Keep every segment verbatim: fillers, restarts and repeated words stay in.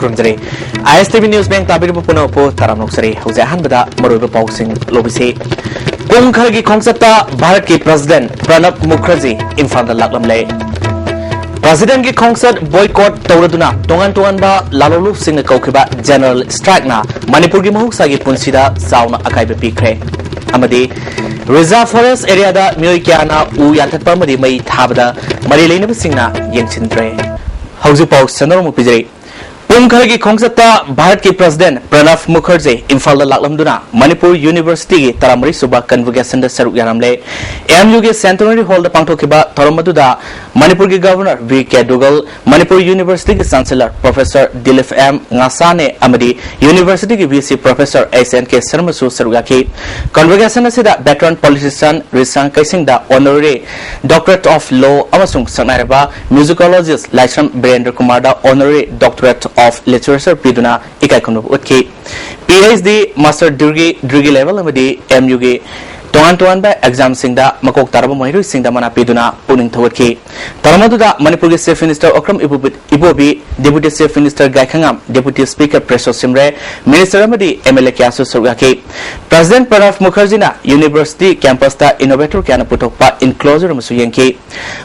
ꯈꯨꯔꯨꯝꯖꯔꯤ꯫ ꯑꯥꯏ ꯑꯦꯁ T V news bank ꯇꯥꯕꯤꯔꯤꯕ ꯄꯨꯝꯅꯃꯛꯄꯨ ꯇꯔꯥꯝꯅ ꯑꯣꯛꯆꯔꯤ꯫ ꯍꯧꯖꯤꯛ ꯑꯍꯥꯟꯕꯗ ꯃꯔꯨꯑꯣꯏꯕ ꯄꯥꯎꯁꯤꯡ ꯂꯧꯕꯤꯁꯤ꯫ ꯄꯨꯡ ꯈꯔꯒꯤ ꯈꯣꯡꯆꯠꯇ ꯚꯥꯔꯠꯀꯤ ꯄ꯭ꯔꯁꯤꯗꯦꯟꯠ ꯄ꯭ꯔꯅꯕ ꯃꯨꯈꯔꯖꯤ ꯏꯝꯐꯥꯜꯗ ꯂꯥꯛꯂꯝꯂꯦ꯫ ꯄ꯭ꯔꯁꯤꯗꯦꯟꯠꯀꯤ ꯈꯣꯡꯆꯠ ꯕꯣꯏꯀꯣꯠ ꯇꯧꯔꯗꯨꯅ ꯇꯣꯉꯥꯟ ꯇꯣꯉꯥꯟꯕ ꯂꯥꯂꯣꯡꯂꯨꯞꯁꯤꯡꯅ ꯀꯧꯈꯤꯕ ꯖꯦꯅꯔꯦꯜ ꯁ꯭ꯇ꯭ꯔꯥꯏꯛꯅ ꯃꯅꯤꯄꯨꯔꯒꯤ ꯃꯍꯧꯁꯥꯒꯤ ꯄꯨꯟꯁꯤꯗ ꯆꯥꯎꯅ ꯑꯀꯥꯏꯕ ꯄꯤꯈ꯭ꯔꯦ꯫ ꯑꯃꯗꯤ ꯔꯤꯖꯥꯔꯚ ꯐꯣꯔꯦꯁ꯭ꯠ ꯑꯦꯔꯤꯌꯥꯗ ꯃꯤꯑꯣꯏ ꯀꯌꯥꯅ ꯎ ꯌꯥꯟꯊꯠꯄ ꯑꯃꯗꯤ ꯃꯩ ꯊꯥꯕꯗ ꯃꯔꯤ ꯂꯩꯅꯕꯁꯤꯡꯅ ꯌꯦꯡꯁꯤꯟꯗ꯭ꯔꯦ꯫ ꯍꯧꯖꯤꯛ ꯄꯥꯎ ꯁꯟꯗꯣꯛꯅ ꯑꯃꯨꯛ ꯄꯤꯖꯔꯤ꯫ ꯄꯨꯡ ꯈꯔꯒꯤ ꯈꯣꯡꯆꯠꯇ ꯚꯥꯔꯠꯀꯤ ꯄ꯭ꯔꯁꯤꯗꯦꯟꯠ ꯄ꯭ꯔꯅꯕ ꯃꯨꯈꯔꯖꯤ ꯏꯝꯐꯥꯜꯗ ꯂꯥꯛꯂꯝꯗꯨꯅ ꯃꯅꯤꯄꯨꯔ ꯌꯨꯅꯤꯚꯔꯁꯤꯇꯤꯒꯤ ꯇꯔꯥꯃꯔꯤ ꯁꯨꯕ ꯀꯟꯚꯣꯀꯦꯁꯟꯗ ꯁꯔꯨꯛ ꯌꯥꯔꯝꯂꯦ꯫ ꯑꯦꯝ ꯌꯨꯒꯤ ꯁꯦꯟꯇꯅꯔꯤ ꯍꯣꯜꯗ ꯄꯥꯡꯊꯣꯛꯈꯤꯕ ꯊꯧꯔꯝ ꯑꯗꯨꯗ ꯃꯅꯤꯄꯨꯔꯒꯤ governor V K Duggal, Manipur ꯌꯨꯅꯤꯚꯔꯁꯤꯇꯤꯒꯤ ꯆꯥꯟꯁꯦꯂꯔ ꯄ꯭ꯔꯣꯐꯦꯁꯔ ꯗꯤꯂꯤꯞ ꯑꯦꯝ ꯉꯥꯁꯥꯅꯦ ꯑꯃꯗꯤ ꯌꯨꯅꯤꯚꯔꯁꯤꯇꯤꯒꯤ V C professor S and ꯀꯦ ꯁꯔꯃꯁꯨ ꯁꯔꯨꯛ ꯌꯥꯈꯤ꯫ ꯀꯟꯚꯣꯀꯦꯁꯟ ꯑꯁꯤꯗ ꯚꯦꯇꯔꯟ ꯄꯣꯂꯤꯇꯤꯁꯤꯌꯟ ꯔꯤꯁꯥꯡ ꯀꯩꯁꯤꯡꯗ ꯑꯣꯅꯔꯦꯔꯤ ꯗꯣꯛꯇꯔꯦꯠ ꯑꯣꯐ ꯂꯣ ꯑꯃꯁꯨꯡ ꯁꯛꯅꯥꯏꯔꯕ ꯃ꯭ꯌꯨꯖꯤꯀꯣꯂꯣꯖꯤꯁ꯭ꯠ ꯂꯥꯏꯁ꯭ꯔꯝ ꯕꯤꯔꯦꯟꯗ꯭ꯔ ꯀꯨꯃꯥꯔꯗ ꯑꯣꯅꯔꯦꯔꯤ ꯗꯣꯛꯇꯔꯦꯠ ꯑꯣꯐ ꯂꯤꯇꯔꯦꯆꯔ ꯄꯤꯗꯨꯅ ꯏꯀꯥꯏ ꯈꯨꯝꯅꯕ ꯎꯠꯈꯤ꯫ P H D, master degree, degree level ꯑꯃꯗꯤ ꯑꯦꯝ ꯌꯨꯒꯤ ꯇꯣꯉꯥꯟ ꯇꯣꯉꯥꯟꯕ ꯑꯦꯛꯖꯥꯝꯁꯤꯡꯗ ꯃꯀꯣꯛ ꯇꯥꯔꯕ ꯃꯍꯩꯔꯣꯏꯁꯤꯡꯗ ꯃꯅꯥ ꯄꯤꯗꯨꯅ ꯄꯨꯛꯅꯤꯡ ꯊꯧꯒꯠꯈꯤ꯫ ꯊꯧꯔꯝ ꯑꯗꯨꯗ ꯃꯅꯤꯄꯨꯔꯒꯤ chief minister Okram Ibobi, Ibobi, deputy chief minister Gaikhangam, deputy speaker ꯄ꯭ꯔꯦꯁꯣ ꯁꯤꯝꯔꯦ, ꯃꯤꯅꯤꯁꯇꯔ ꯑꯃꯗꯤ ꯑꯦꯝ ꯑꯦꯜ ꯑꯦ ꯀꯌꯥꯁꯨ ꯁꯔꯨꯛ ꯌꯥꯈꯤ꯫ ꯄ꯭ꯔꯁꯤꯗꯦꯟꯠ ꯄ꯭ꯔꯅꯕ ꯃꯨꯈꯔꯖꯤꯅ ꯌꯨꯅꯤꯚꯔꯁꯤꯇꯤ ꯀꯦꯝꯄꯁꯇ ꯏꯅꯣꯚꯦꯇꯔ ꯀꯌꯥꯅ ꯄꯨꯊꯣꯛꯄ ꯏꯟꯀ꯭ꯂꯣꯖꯔ ꯑꯃꯁꯨ ꯌꯦꯡꯈꯤ꯫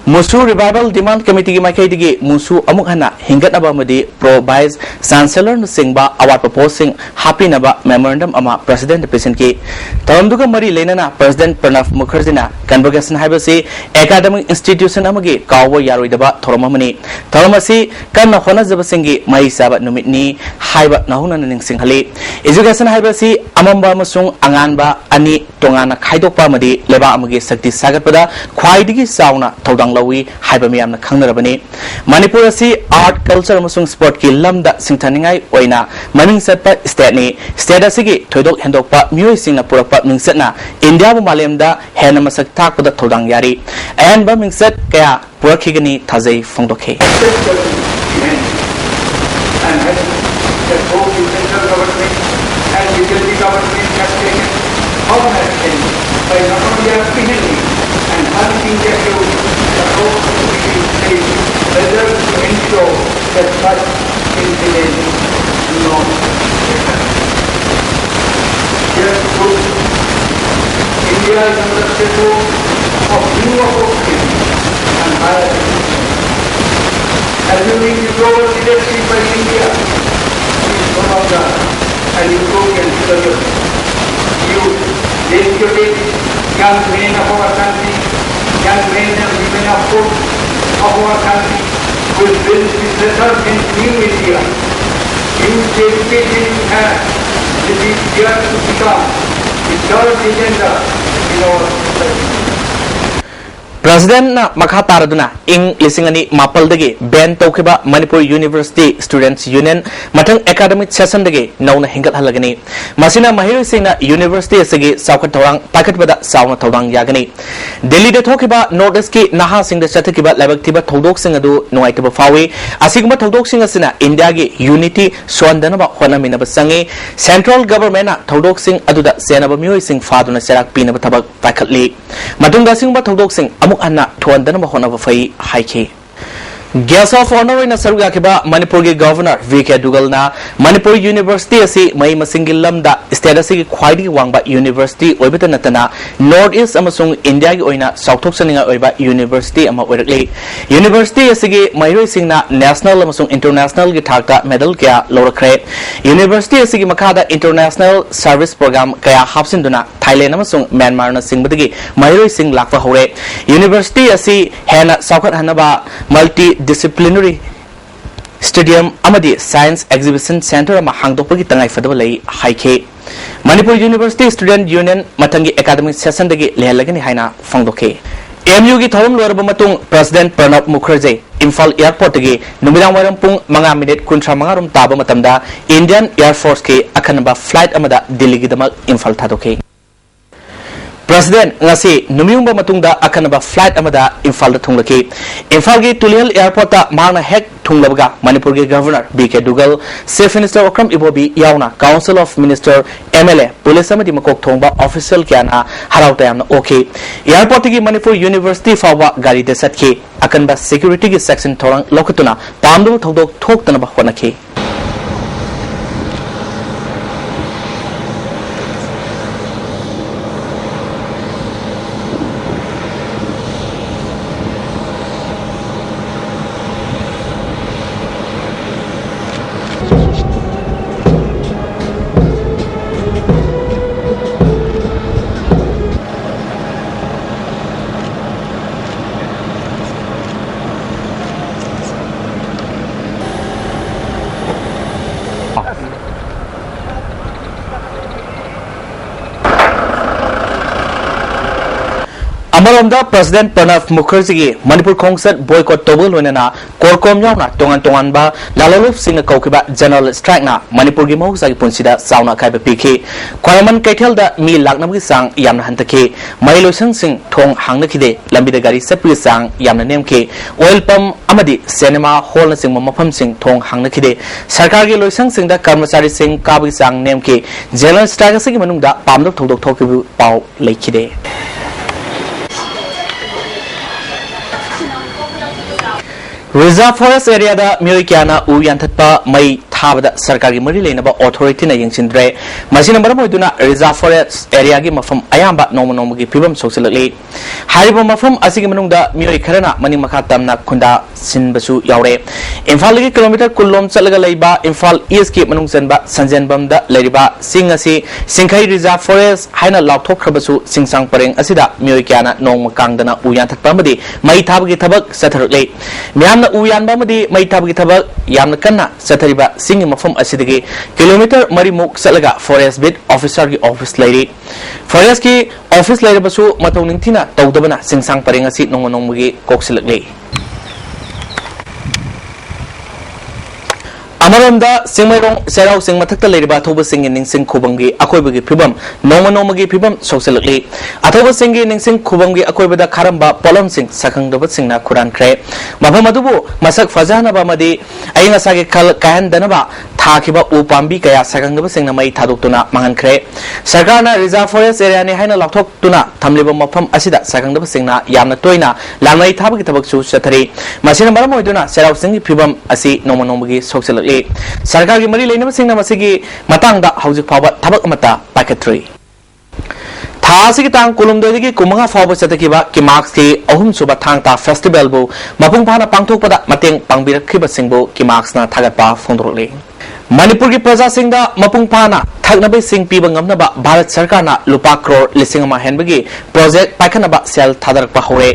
ꯃꯨꯁꯨ ꯔꯤꯚꯥꯏꯚꯦꯜ ꯗꯤꯃꯥꯟꯗ ꯀꯃꯤꯇꯤꯒꯤ ꯃꯥꯏꯀꯩꯗꯒꯤ ꯃꯨꯁꯨ ꯑꯃꯨꯛ ꯍꯟꯅ ꯍꯤꯡꯒꯠꯅꯕ ꯑꯃꯗꯤ ꯄ꯭ꯔꯣ ꯚꯥꯏꯁ ꯆꯥꯟꯁꯦꯂꯔꯅꯆꯤꯡꯕ ꯑꯋꯥꯠꯄ ꯄꯣꯁꯁꯤꯡ ꯍꯥꯞꯄꯤꯅꯕ ꯃꯦꯃꯣꯔꯦꯟꯗꯝ ꯑꯃ ꯄ꯭ꯔꯁꯤꯗꯦꯟꯠꯇ ꯄꯤꯁꯤꯟꯈꯤ꯫ ꯊꯧꯔꯝꯗꯨꯒ ꯃꯔꯤ ꯂꯩꯅꯅ ꯄ꯭ꯔꯁꯤꯗꯦꯟꯠ ꯄ꯭ꯔꯅꯕ ꯃꯨꯈꯔꯖꯤꯅ ꯀꯟꯚꯣꯀꯦꯁꯟ ꯍꯥꯏꯕꯁꯤ ꯑꯦꯀꯥꯗꯃꯤꯛ ꯏꯟꯁꯇꯤꯇ꯭ꯌꯨꯁꯟ ꯑꯃꯒꯤ ꯀꯥꯎꯕ ꯌꯥꯔꯣꯏꯗꯕ ꯊꯧꯔꯝ ꯑꯃꯅꯤ꯫ ꯊꯧꯔꯝ ꯑꯁꯤ ꯀꯟꯅ ꯍꯣꯠꯅꯖꯕꯁꯤꯡꯒꯤ ꯃꯍꯩ ꯆꯥꯕ ꯅꯨꯃꯤꯠꯅꯤ ꯍꯥꯏꯕ ꯅꯧꯍꯧꯅꯅ ꯅꯤꯡꯁꯤꯡꯍꯜꯂꯤ꯫ ꯑꯦꯖꯨꯀꯦꯁꯟ ꯍꯥꯏꯕꯁꯤ ꯑꯃꯝꯕ ꯑꯃꯁꯨꯡ ꯑꯉꯥꯟꯕ ꯑꯅꯤ ꯇꯣꯉꯥꯟꯅ ꯈꯥꯏꯗꯣꯛꯄ ꯑꯃꯗꯤ ꯂꯩꯕꯥꯛ ꯑꯃꯒꯤ ꯁꯛꯇꯤ ꯁꯥꯒꯠꯄꯗ ꯈ꯭ꯋꯥꯏꯗꯒꯤ ꯆꯥꯎꯅ ꯊꯧꯗꯥꯡ ꯂꯧꯏ ꯍꯥꯏꯕ ꯃꯤꯌꯥꯝꯅ ꯈꯪꯅꯔꯕꯅꯤ꯫ ꯃꯅꯤꯄꯨꯔ ꯑꯁꯤ ꯑꯥꯔꯠ, ꯀꯜꯆꯔ ꯑꯃꯁꯨꯡ ꯁ꯭ꯄꯣꯔꯠꯀꯤ ꯂꯝꯗ ꯁꯤꯡꯊꯥꯅꯤꯡꯉꯥꯏ ꯑꯣꯏꯅ ꯃꯃꯤꯡ ꯆꯠꯄ ꯁ꯭ꯇꯦꯠꯅꯤ꯫ ꯁ꯭ꯇꯦꯠ ꯑꯁꯤꯒꯤ ꯊꯣꯏꯗꯣꯛ ꯍꯦꯟꯗꯣꯛꯄ ꯃꯤꯑꯣꯏꯁꯤꯡꯅ ꯄꯨꯔꯛꯄ ꯃꯤꯡꯆꯠꯅ ꯏꯟꯗꯤꯌꯥꯕꯨ ꯃꯥꯂꯦꯝꯗ ꯍꯦꯟꯅ ꯃꯁꯛ ꯇꯥꯛꯄꯗ ꯊꯧꯗꯥꯡ ꯌꯥꯔꯤ꯫ ꯑꯍꯦꯟꯕ ꯃꯤꯡꯆꯠ ꯀꯌꯥ ꯄꯨꯔꯛꯈꯤꯒꯅꯤ ꯊꯥꯖꯩ ꯐꯣꯡꯗꯣꯛꯈꯤ꯫ And has that both the central government and B J P government have taken firm action by not only apprehending and punishing the accused, but also taking state measures to ensure that such India is on the threshold of new opportunities and higher education. Assuming the global leadership by India is one of the an utopian future. You, the educated young men of our country, young men and women of hope of our country, will build this resurgent new India. Use the education you have with this year to become the third agenda in our society. President ꯅ ꯃꯈꯥ ꯇꯥꯔꯗꯨꯅ ꯏꯪ ꯂꯤꯁꯤꯡ ꯑꯅꯤ ꯃꯥꯄꯜꯗꯒꯤ ban ꯇꯧꯈꯤꯕ Manipur University Students Union ꯃꯊꯪ academic session ꯗꯒꯤ ꯅꯧꯅ ꯍꯤꯡꯒꯠꯍꯜꯂꯒꯅꯤ꯫ ꯃꯁꯤꯅ ꯃꯍꯩꯔꯣꯏꯁꯤꯡꯅ university ꯑꯁꯤꯒꯤ ꯆꯥꯎꯈꯠ ꯊꯧꯔꯥꯡ ꯄꯥꯏꯈꯠꯄꯗ ꯆꯥꯎꯅ ꯊꯧꯗꯥꯡ ꯌꯥꯒꯅꯤ꯫ ꯗꯦꯜꯂꯤꯗ ꯊꯣꯛꯈꯤꯕ North East ꯀꯤ ꯅꯍꯥꯁꯤꯡꯗ ꯆꯠꯊꯈꯤꯕ ꯂꯥꯏꯕꯛ ꯊꯤꯕ ꯊꯧꯗꯣꯛꯁꯤꯡ ꯑꯗꯨ ꯅꯨꯡꯉꯥꯏꯇꯕ ꯐꯥꯎꯏ꯫ ꯑꯁꯤꯒꯨꯝꯕ ꯊꯧꯗꯣꯛꯁꯤꯡ ꯑꯁꯤꯅ ꯏꯟꯗꯤꯌꯥꯒꯤ unity ꯁꯣꯟꯗꯅꯕ ꯍꯣꯠꯅꯃꯤꯟꯅꯕ ꯆꯪꯏ꯫ Central Government ꯅ ꯊꯧꯗꯣꯛꯁꯤꯡ ꯑꯗꯨꯗ ꯆꯦꯟꯅꯕ ꯃꯤꯑꯣꯏꯁꯤꯡ ꯐꯥꯗꯨꯅ ꯆꯩꯔꯥꯛ ꯄꯤꯅꯕ ꯊꯕꯛ ꯄꯥꯏꯈꯠꯂꯤ꯫ ꯃꯇꯨꯡꯗ ꯑꯁꯤꯒꯨꯝꯕ ꯊꯧꯗꯣꯛꯁꯤꯡ ꯑꯃꯨꯛ ꯍꯟꯅ ꯊꯣꯛꯍꯟꯗꯅꯕ ꯍꯣꯠꯅꯕ ꯐꯩ ꯍꯥꯏꯈꯤ꯫ Guest of Honour ꯑꯣꯏꯅ ꯁꯔꯨꯛ ꯌꯥꯈꯤꯕ ꯃꯅꯤꯄꯨꯔꯒꯤ Governor ꯚꯤ ꯀꯦ ꯗꯨꯒꯜꯅ ꯃꯅꯤꯄꯨꯔ University ꯑꯁꯤ ꯃꯍꯩ ꯃꯁꯤꯡꯒꯤ ꯂꯝꯗ state ꯑꯁꯤꯒꯤ ꯈ꯭ꯋꯥꯏꯗꯒꯤ ꯋꯥꯡꯕ university ꯑꯣꯏꯕꯇ ꯅꯠꯇꯅ North East ꯑꯃꯁꯨꯡ ꯏꯟꯗꯤꯌꯥꯒꯤ ꯑꯣꯏꯅ ꯆꯥꯎꯊꯣꯛꯆꯅꯤꯡꯉꯥꯏ ꯑꯣꯏꯕ university ꯑꯃ ꯑꯣꯏꯔꯛꯂꯤ꯫ University ꯑꯁꯤꯒꯤ ꯃꯍꯩꯔꯣꯏꯁꯤꯡꯅ national ꯑꯃꯁꯨꯡ international ꯒꯤ ꯊꯥꯛꯇ medal ꯀꯌꯥ ꯂꯧꯔꯛꯈ꯭ꯔꯦ꯫ University ꯑꯁꯤꯒꯤ ꯃꯈꯥꯗ international service program ꯀꯌꯥ ꯍꯥꯞꯆꯤꯟꯗꯨꯅ Thailand ꯑꯃꯁꯨꯡ ꯃ꯭ꯌꯥꯟꯃꯥꯔꯅꯆꯤꯡꯕꯗꯒꯤ ꯃꯍꯩꯔꯣꯏꯁꯤꯡ ꯂꯥꯛꯄ ꯍꯧꯔꯦ꯫ University ꯑꯁꯤ ꯍꯦꯟꯅ ꯆꯥꯎꯈꯠꯍꯟꯅꯕ multidisciplinary stadium ꯑꯃꯗꯤ science exhibition centre ꯑꯃ ꯍꯥꯡꯗꯣꯛꯄꯒꯤ ꯇꯉꯥꯏꯐꯗꯕ ꯂꯩ ꯍꯥꯏꯈꯤ꯫ ꯃꯅꯤꯄꯨꯔ University Student Union ꯃꯊꯪꯒꯤ academic session ꯗꯒꯤ ꯂꯩꯍꯜꯂꯒꯅꯤ ꯍꯥꯏꯅ ꯐꯣꯡꯗꯣꯛꯈꯤ꯫ ꯑꯦꯝ ꯌꯨꯒꯤ ꯊꯧꯔꯝ ꯂꯣꯏꯔꯕ ꯃꯇꯨꯡ President Pranab Mukherjee Imphal airport ꯇꯒꯤ ꯅꯨꯃꯤꯗꯥꯡ ꯋꯥꯏꯔꯝ ꯄꯨꯡ ꯃꯉꯥ minute ꯀꯨꯟꯊ꯭ꯔꯥ ꯃꯉꯥ ꯔꯣꯝ ꯇꯥꯕ ꯃꯇꯝꯗ Indian Air Force ꯀꯤ ꯑꯈꯟꯅꯕ flight ꯑꯃꯗ ꯗꯤꯜꯂꯤꯒꯤꯗꯃꯛ ꯏꯝꯐꯥꯜ ꯊꯥꯗꯣꯛꯈꯤ꯫ President ꯉꯁꯤ ꯅꯨꯃꯤꯠꯌꯨꯡꯕ ꯃꯇꯨꯡꯗ ꯑꯈꯟꯅꯕ flight ꯑꯃꯗ ꯏꯝꯐꯥꯜꯗ ꯊꯨꯡꯂꯈꯤ꯫ ꯏꯝꯐꯥꯜꯒꯤ ꯇꯨꯂꯤꯍꯜ airport ꯇ ꯃꯍꯥꯛꯅ ꯍꯦꯛ ꯊꯨꯡꯂꯕꯒ ꯃꯅꯤꯄꯨꯔꯒꯤ Governor ꯕꯤ ꯀꯦ ꯗꯨꯒꯜ, Chief Minister ꯑꯣꯀ꯭ꯔꯝ ꯏꯕꯣꯕꯤ ꯌꯥꯎꯅ Council of Minister, M L A, police ꯑꯃꯗꯤ ꯃꯀꯣꯛ ꯊꯣꯡꯕ official ꯀꯌꯥꯅ ꯍꯔꯥꯎ ꯇꯌꯥꯝꯅ ꯑꯣꯛꯈꯤ꯫ Airportꯇꯒꯤ ꯃꯅꯤꯄꯨꯔ University ꯐꯥꯎꯕ ꯒꯥꯔꯤꯗ ꯆꯠꯈꯤ꯫ ꯑꯀꯟꯕ securityꯒꯤ ꯆꯦꯛꯁꯤꯟ ꯊꯧꯔꯥꯡ ꯂꯧꯈꯠꯇꯨꯅ ꯄꯥꯝꯗꯕ ꯊꯧꯗꯣꯛ ꯊꯣꯛꯇꯅꯕ ꯍꯣꯠꯅꯈꯤ꯫ ꯑꯃꯔꯣꯝꯗ President ꯄ꯭ꯔꯅꯕ ꯃꯨꯈꯔꯖꯤꯒꯤ ꯃꯅꯤꯄꯨꯔ ꯈꯣꯡꯆꯠ boycott ꯇꯧꯕꯒ ꯂꯣꯏꯅꯅ CORCOM ꯌꯥꯎꯅ ꯇꯣꯉꯥꯟ ꯇꯣꯉꯥꯟꯕ ꯂꯂꯣꯟꯂꯨꯞꯁꯤꯡꯅ ꯀꯧꯈꯤꯕ general strikeꯅ ꯃꯅꯤꯄꯨꯔꯒꯤ ꯃꯍꯧꯁꯥꯒꯤ ꯄꯨꯟꯁꯤꯗ ꯆꯥꯎꯅ ꯑꯀꯥꯏꯕ ꯄꯤꯈꯤ꯫ ꯈ꯭ꯋꯥꯏꯔꯝꯕꯟ ꯀꯩꯊꯦꯜꯗ ꯃꯤ ꯂꯥꯛꯅꯕꯒꯤ ꯆꯥꯡ ꯌꯥꯝꯅ ꯍꯟꯊꯈꯤ꯫ ꯃꯍꯩ ꯂꯣꯏꯁꯪꯁꯤꯡ ꯊꯣꯡ ꯍꯥꯡꯅꯈꯤꯗꯦ꯫ ꯂꯝꯕꯤꯗ ꯒꯥꯔꯤ ꯆꯠꯄꯒꯤ ꯆꯥꯡ ꯌꯥꯝꯅ ꯅꯦꯝꯈꯤ꯫ Oil pump ꯑꯃꯗꯤ cinema hallꯅꯆꯤꯡꯕ ꯃꯐꯝꯁꯤꯡ ꯊꯣꯡ ꯍꯥꯡꯅꯈꯤꯗꯦ꯫ ꯁꯔꯀꯥꯔꯒꯤ ꯂꯣꯏꯁꯪꯁꯤꯡꯗ ꯀꯔꯃꯆꯥꯔꯤꯁꯤꯡ ꯀꯥꯕꯒꯤ ꯆꯥꯡ ꯅꯦꯝꯈꯤ꯫ General strike ꯑꯁꯤꯒꯤ ꯃꯅꯨꯡꯗ ꯄꯥꯝꯗꯕ ꯊꯧꯗꯣꯛ ꯊꯣꯛꯈꯤꯕ ꯄꯥꯎ ꯂꯩꯈꯤꯗꯦ꯫ Reserve forest areaꯗ ꯃꯤꯑꯣꯏ ꯀꯌꯥꯅ ꯎ ꯌꯥꯟꯊꯠꯄ, ꯃꯩ ꯊꯥꯕꯗ ꯁꯔꯀꯥꯔꯒꯤ ꯃꯔꯤ ꯂꯩꯅꯕ authorityꯅ ꯌꯦꯡꯁꯤꯟꯗ꯭ꯔꯦ꯫ ꯃꯁꯤꯅ ꯃꯔꯝ ꯑꯣꯏꯗꯨꯅ reserve forest areaꯒꯤ ꯃꯐꯝ ꯑꯌꯥꯝꯕ ꯅꯣꯡꯃ ꯅꯣꯡꯃꯒꯤ ꯐꯤꯕꯝ ꯁꯣꯛꯆꯤꯜꯂꯛꯂꯤ꯫ ꯍꯥꯏꯔꯤꯕ ꯃꯐꯝ ꯑꯁꯤꯒꯤ ꯃꯅꯨꯡꯗ ꯃꯤꯑꯣꯏ ꯈꯔꯅ ꯃꯅꯤꯡ ꯃꯈꯥ ꯇꯝꯅ ꯈꯨꯟꯗꯥ ꯁꯤꯟꯕꯁꯨ ꯌꯥꯎꯔꯦ꯫ ꯏꯝꯐꯥꯜꯗꯒꯤ kilometre ꯀꯨꯟ ꯂꯣꯝ ꯆꯠꯂꯒ ꯂꯩꯕ ꯏꯝꯐꯥꯜ Eastꯀꯤ ꯃꯅꯨꯡ ꯆꯟꯕ ꯁꯟꯖꯦꯟꯕꯝꯗ ꯂꯩꯔꯤꯕ ꯆꯤꯡ ꯑꯁꯤ ꯆꯤꯡꯈꯩ reserve forest ꯍꯥꯏꯅ ꯂꯥꯎꯊꯣꯛꯈ꯭ꯔꯕꯁꯨ, ꯆꯤꯡꯁꯥꯡ ꯄꯔꯦꯡ ꯑꯁꯤꯗ ꯃꯤꯑꯣꯏ ꯀꯌꯥꯅ ꯅꯣꯡꯃ ꯀꯥꯡꯗꯅ ꯎ ꯌꯥꯟꯊꯠꯄ ꯑꯃꯗꯤ ꯃꯩ ꯊꯥꯕꯒꯤ ꯊꯕꯛ ꯆꯠꯊꯔꯛꯂꯤ꯫ ꯃꯤꯌꯥꯝꯅ ꯎ ꯌꯥꯟꯕ ꯑꯃꯗꯤ ꯃꯩ ꯊꯥꯕꯒꯤ ꯊꯕꯛ ꯌꯥꯝꯅ ꯀꯟꯅ ꯆꯠꯊꯔꯤꯕ ꯆꯤꯡꯒꯤ ꯃꯐꯝ ꯑꯁꯤꯗꯒꯤ kilometre ꯃꯔꯤꯃꯨꯛ ꯆꯠꯂꯒ forest beat officerꯒꯤ office ꯂꯩꯔꯤ꯫ Forestꯀꯤ office ꯂꯩꯔꯕꯁꯨ ꯃꯇꯧ ꯅꯤꯡꯊꯤꯅ ꯇꯧꯗꯕꯅ ꯆꯤꯡꯁꯥꯡ ꯄꯔꯦꯡ ꯑꯁꯤ ꯅꯣꯡꯃ ꯅꯣꯡꯃꯒꯤ ꯀꯣꯛꯁꯤꯜꯂꯛꯂꯤ꯫ ꯑꯃꯔꯣꯝꯗ, ꯆꯤꯡꯃꯩꯔꯣꯡ ꯆꯩꯔꯥꯎ ꯆꯤꯡ ꯃꯊꯛꯇ ꯂꯩꯔꯤꯕ ꯑꯊꯧꯕ ꯆꯤꯡꯒꯤ ꯅꯤꯡꯁꯤꯡ ꯈꯨꯕꯝꯒꯤ ꯑꯀꯣꯏꯕꯒꯤ ꯐꯤꯕꯝ ꯅꯣꯡꯃ ꯅꯣꯡꯃꯒꯤ ꯐꯤꯕꯝ ꯁꯣꯛꯆꯤꯜꯂꯛꯂꯤ꯫ ꯑꯊꯧꯕ ꯆꯤꯡꯒꯤ ꯅꯤꯡꯁꯤꯡ ꯈꯨꯕꯝꯒꯤ ꯑꯀꯣꯏꯕꯗ ꯈꯥꯔꯝꯕ ꯄꯣꯠꯂꯝꯁꯤꯡ ꯁꯛꯈꯪꯗꯕꯁꯤꯡꯅ ꯈꯨꯔꯥꯟꯈ꯭ꯔꯦ꯫ ꯃꯐꯝ ꯑꯗꯨꯕꯨ ꯃꯁꯛ ꯐꯖꯍꯟꯅꯕ ꯑꯃꯗꯤ ꯑꯏꯪ ꯑꯁꯥꯒꯤ ꯈꯜ ꯀꯥꯏꯍꯟꯗꯅꯕ ꯊꯥꯈꯤꯕ ꯎ ꯄꯥꯝꯕꯤ ꯀꯌꯥ ꯁꯛꯈꯪꯗꯕꯁꯤꯡꯅ ꯃꯩ ꯊꯥꯗꯣꯛꯇꯨꯅ ꯃꯥꯡꯍꯟꯈ꯭ꯔꯦ꯫ ꯁꯔꯀꯥꯔꯅ reserve forest areaꯅꯤ ꯍꯥꯏꯅ ꯂꯥꯎꯊꯣꯛꯇꯨꯅ ꯊꯝꯂꯤꯕ ꯃꯐꯝ ꯑꯁꯤꯗ ꯁꯛꯈꯪꯗꯕꯁꯤꯡꯅ ꯌꯥꯝꯅ ꯇꯣꯏꯅ ꯂꯥꯟꯃꯩ ꯊꯥꯕꯒꯤ ꯊꯕꯛꯁꯨ ꯆꯠꯊꯔꯤ꯫ ꯃꯁꯤꯅ ꯃꯔꯝ ꯑꯣꯏꯗꯨꯅ ꯆꯩꯔꯥꯎ ꯆꯤꯡꯒꯤ ꯐꯤꯕꯝ ꯑꯁꯤ ꯅꯣꯡꯃ ꯅꯣꯡꯃꯒꯤ ꯁꯣꯛꯆꯤꯜꯂꯛꯂꯤ꯫ ꯁꯔꯀꯥꯔꯒꯤ ꯃꯔꯤ ꯂꯩꯅꯕꯁꯤꯡꯅ ꯃꯁꯤꯒꯤ ꯃꯇꯥꯡꯗ ꯍꯧꯖꯤꯛ ꯐꯥꯎꯕ ꯊꯕꯛ ꯑꯃꯠꯇ ꯄꯥꯏꯈꯠꯇ꯭ꯔꯤ꯫ ꯊꯥ ꯑꯁꯤꯒꯤ ꯇꯥꯡ ꯀꯨꯟꯍꯨꯝꯗꯣꯏꯗꯒꯤ ꯀꯨꯟꯃꯉꯥ ꯐꯥꯎꯕ ꯆꯠꯊꯈꯤꯕ ꯀꯤꯃꯥꯛꯁꯀꯤ ꯑꯍꯨꯝꯁꯨꯕ ꯊꯥꯡ ꯇꯥ festivalꯕꯨ ꯃꯄꯨꯡ ꯐꯥꯅ ꯄꯥꯡꯊꯣꯛꯄꯗ ꯃꯇꯦꯡ ꯄꯥꯡꯕꯤꯔꯛꯈꯤꯕꯁꯤꯡꯕꯨ ꯀꯤꯃꯥꯛꯁꯅ ꯊꯥꯒꯠꯄ ꯐꯣꯡꯗꯣꯔꯛꯂꯤ꯫ ꯃꯅꯤꯄꯨꯔꯒꯤ ꯄ꯭ꯔꯖꯥꯁꯤꯡꯗ ꯃꯄꯨꯡ ꯐꯥꯅ ꯊꯛꯅꯕ ꯏꯁꯤꯡ ꯄꯤꯕ ꯉꯝꯅꯕ ꯚꯥꯔꯠ ꯁꯔꯀꯥꯔꯅ ꯂꯨꯄꯥ ꯀ꯭ꯔꯣꯔ ꯂꯤꯁꯤꯡ ꯑꯃ ꯍꯦꯟꯕꯒꯤ ꯄ꯭ꯔꯣꯖꯦꯛ ꯄꯥꯏꯈꯠꯅꯕ ꯁꯦꯜ ꯊꯥꯗꯔꯛꯄ ꯍꯧꯔꯦ꯫